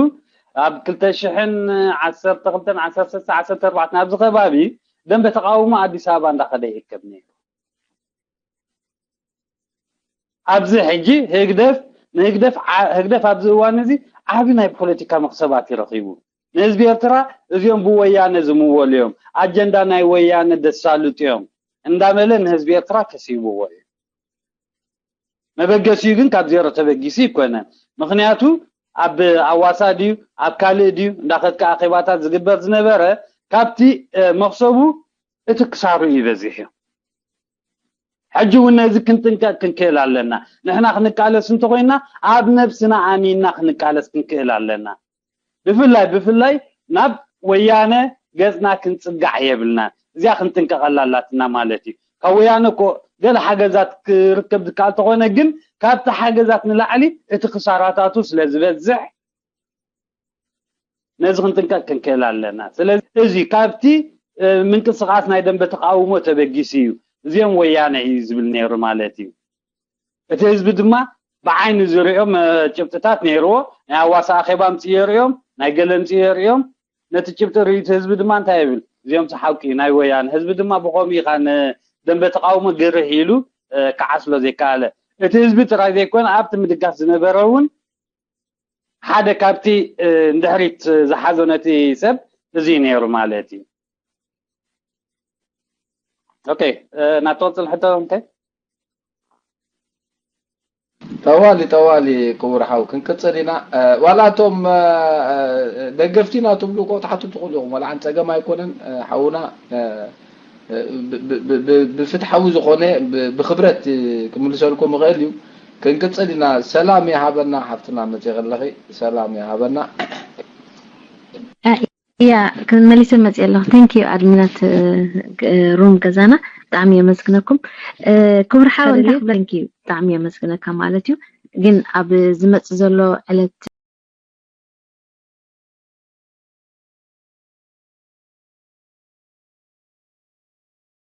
ኣብ ክልተ ሽሕን ዓሰርተ ክልተን ዓሰርተ ሰለስተ ዓሰርተ ኣርባዕተን ኣብዚ ከባቢ ደንበ ተቃውሞ ኣዲስ ኣበባ እንዳኸደ ይእከብ ነይሩ። ኣብዚ ሕጂ ህግደፍ ንህግደፍ ዓ- ህግደፍ ኣብዚ እዋን እዚ ዓቢ ናይ ፖለቲካ መክሰባት ይረኺቡ። ንህዝቢ ኤርትራ እዚኦም ብወያነ ዝምወሉ እዮም፣ ኣጀንዳ ናይ ወያነ ደሳልጡ እዮም እንዳበለ ንህዝቢ ኤርትራ ከሲብዎ እዩ። መበገሲኡ ግን ካብ ዜሮ ተበጊሱ ይኮነን። ምክንያቱ ኣብ ኣዋሳ ድዩ ኣብ ካልእ ድዩ እንዳኸድካ ኣኼባታት ዝግበር ዝነበረ ካብቲ መክሰቡ እቲ ክሳሩ እዩ በዚሑ። ሕጂ እውን ነዚ ክንጥንቀቅ ክንክእል ኣለና። ንሕና ክንቃለስ እንተኮይና ኣብ ነብስና ኣሚንና ክንቃለስ ክንክእል ኣለና። ብፍላይ ብፍላይ ናብ ወያነ ገጽና ክንጽጋዕ የብልናን። እዚኣ ክንጥንቀቀላ ኣላትና ማለት እዩ። ካብ ወያነ እኮ ገለ ሓገዛት ክርከብ ዝከኣል ተኾነ ግን ካብቲ ሓገዛት ንላዕሊ እቲ ክሳራታቱ ስለ ዝበዝሕ ነዚ ክንጥንቀቅ ክንክእል ኣለና። ስለዚ እዚ ካብቲ ምንቅስቃስ ናይ ደንበ ተቃውሞ ተበጊሱ እዩ። እዚኦም ወያነ እዩ ዝብል ነይሩ ማለት እዩ። እቲ ህዝቢ ድማ ብዓይኒ ዝሪኦም ጭብጥታት ነይርዎ። ናይ ኣዋሳ ኣኼባ ኣምፅኡ የርእዮም፣ ናይ ገለ ኣምፅኡ የርእዮም። ነቲ ጭብጢ ርእዩ እቲ ህዝቢ ድማ እንታይ ይብል? እዚኦም ሓቂ ናይ ወያነ ህዝቢ ድማ ብኸምኡ ኢኻ ንደንበ ተቃውሞ ግርህ ኢሉ ክዓስሎ ዘይከኣለ። እቲ ህዝቢ ጥራይ ዘይኮነ ኣብቲ ምድጋፍ ዝነበረ እውን ሓደ ካብቲ ንድሕሪት ዝሓዞ ነቲ ሰብ እዚ ነይሩ ማለት እዩ። ኦኬ ናቶ ቅፅል ሕቶ እንታይ ጠዋሊ ጠዋሊ ክቡር ሓው ክንቅፅል ኢና ዋላ እቶም ደገፍቲ ኢና ትብሉ እኮ ትሓቱ ትኽእሉ ኢኹም ዋላ ሓንቲ ፀገም ኣይኮነን ሓውና ብፍትሓዊ ዝኾነ ብክብረት ክምልሰልኩም ይኽእል እዩ ክንቅፅል ኢና ሰላም ይሃበና ሓፍትና መፅእ ከለኺ ሰላም ይሃበና ያ መሊሰ መፅእ ኣለኹ thank you ኣድሚናት ሩም ገዛና ብጣዕሚ የመስግነኩም ክቡር ሓወ እንታይ ክብለኪ ብጣዕሚ የመስግነካ ማለት እዩ ግን ኣብ ዝመፅእ ዘሎ ዕለት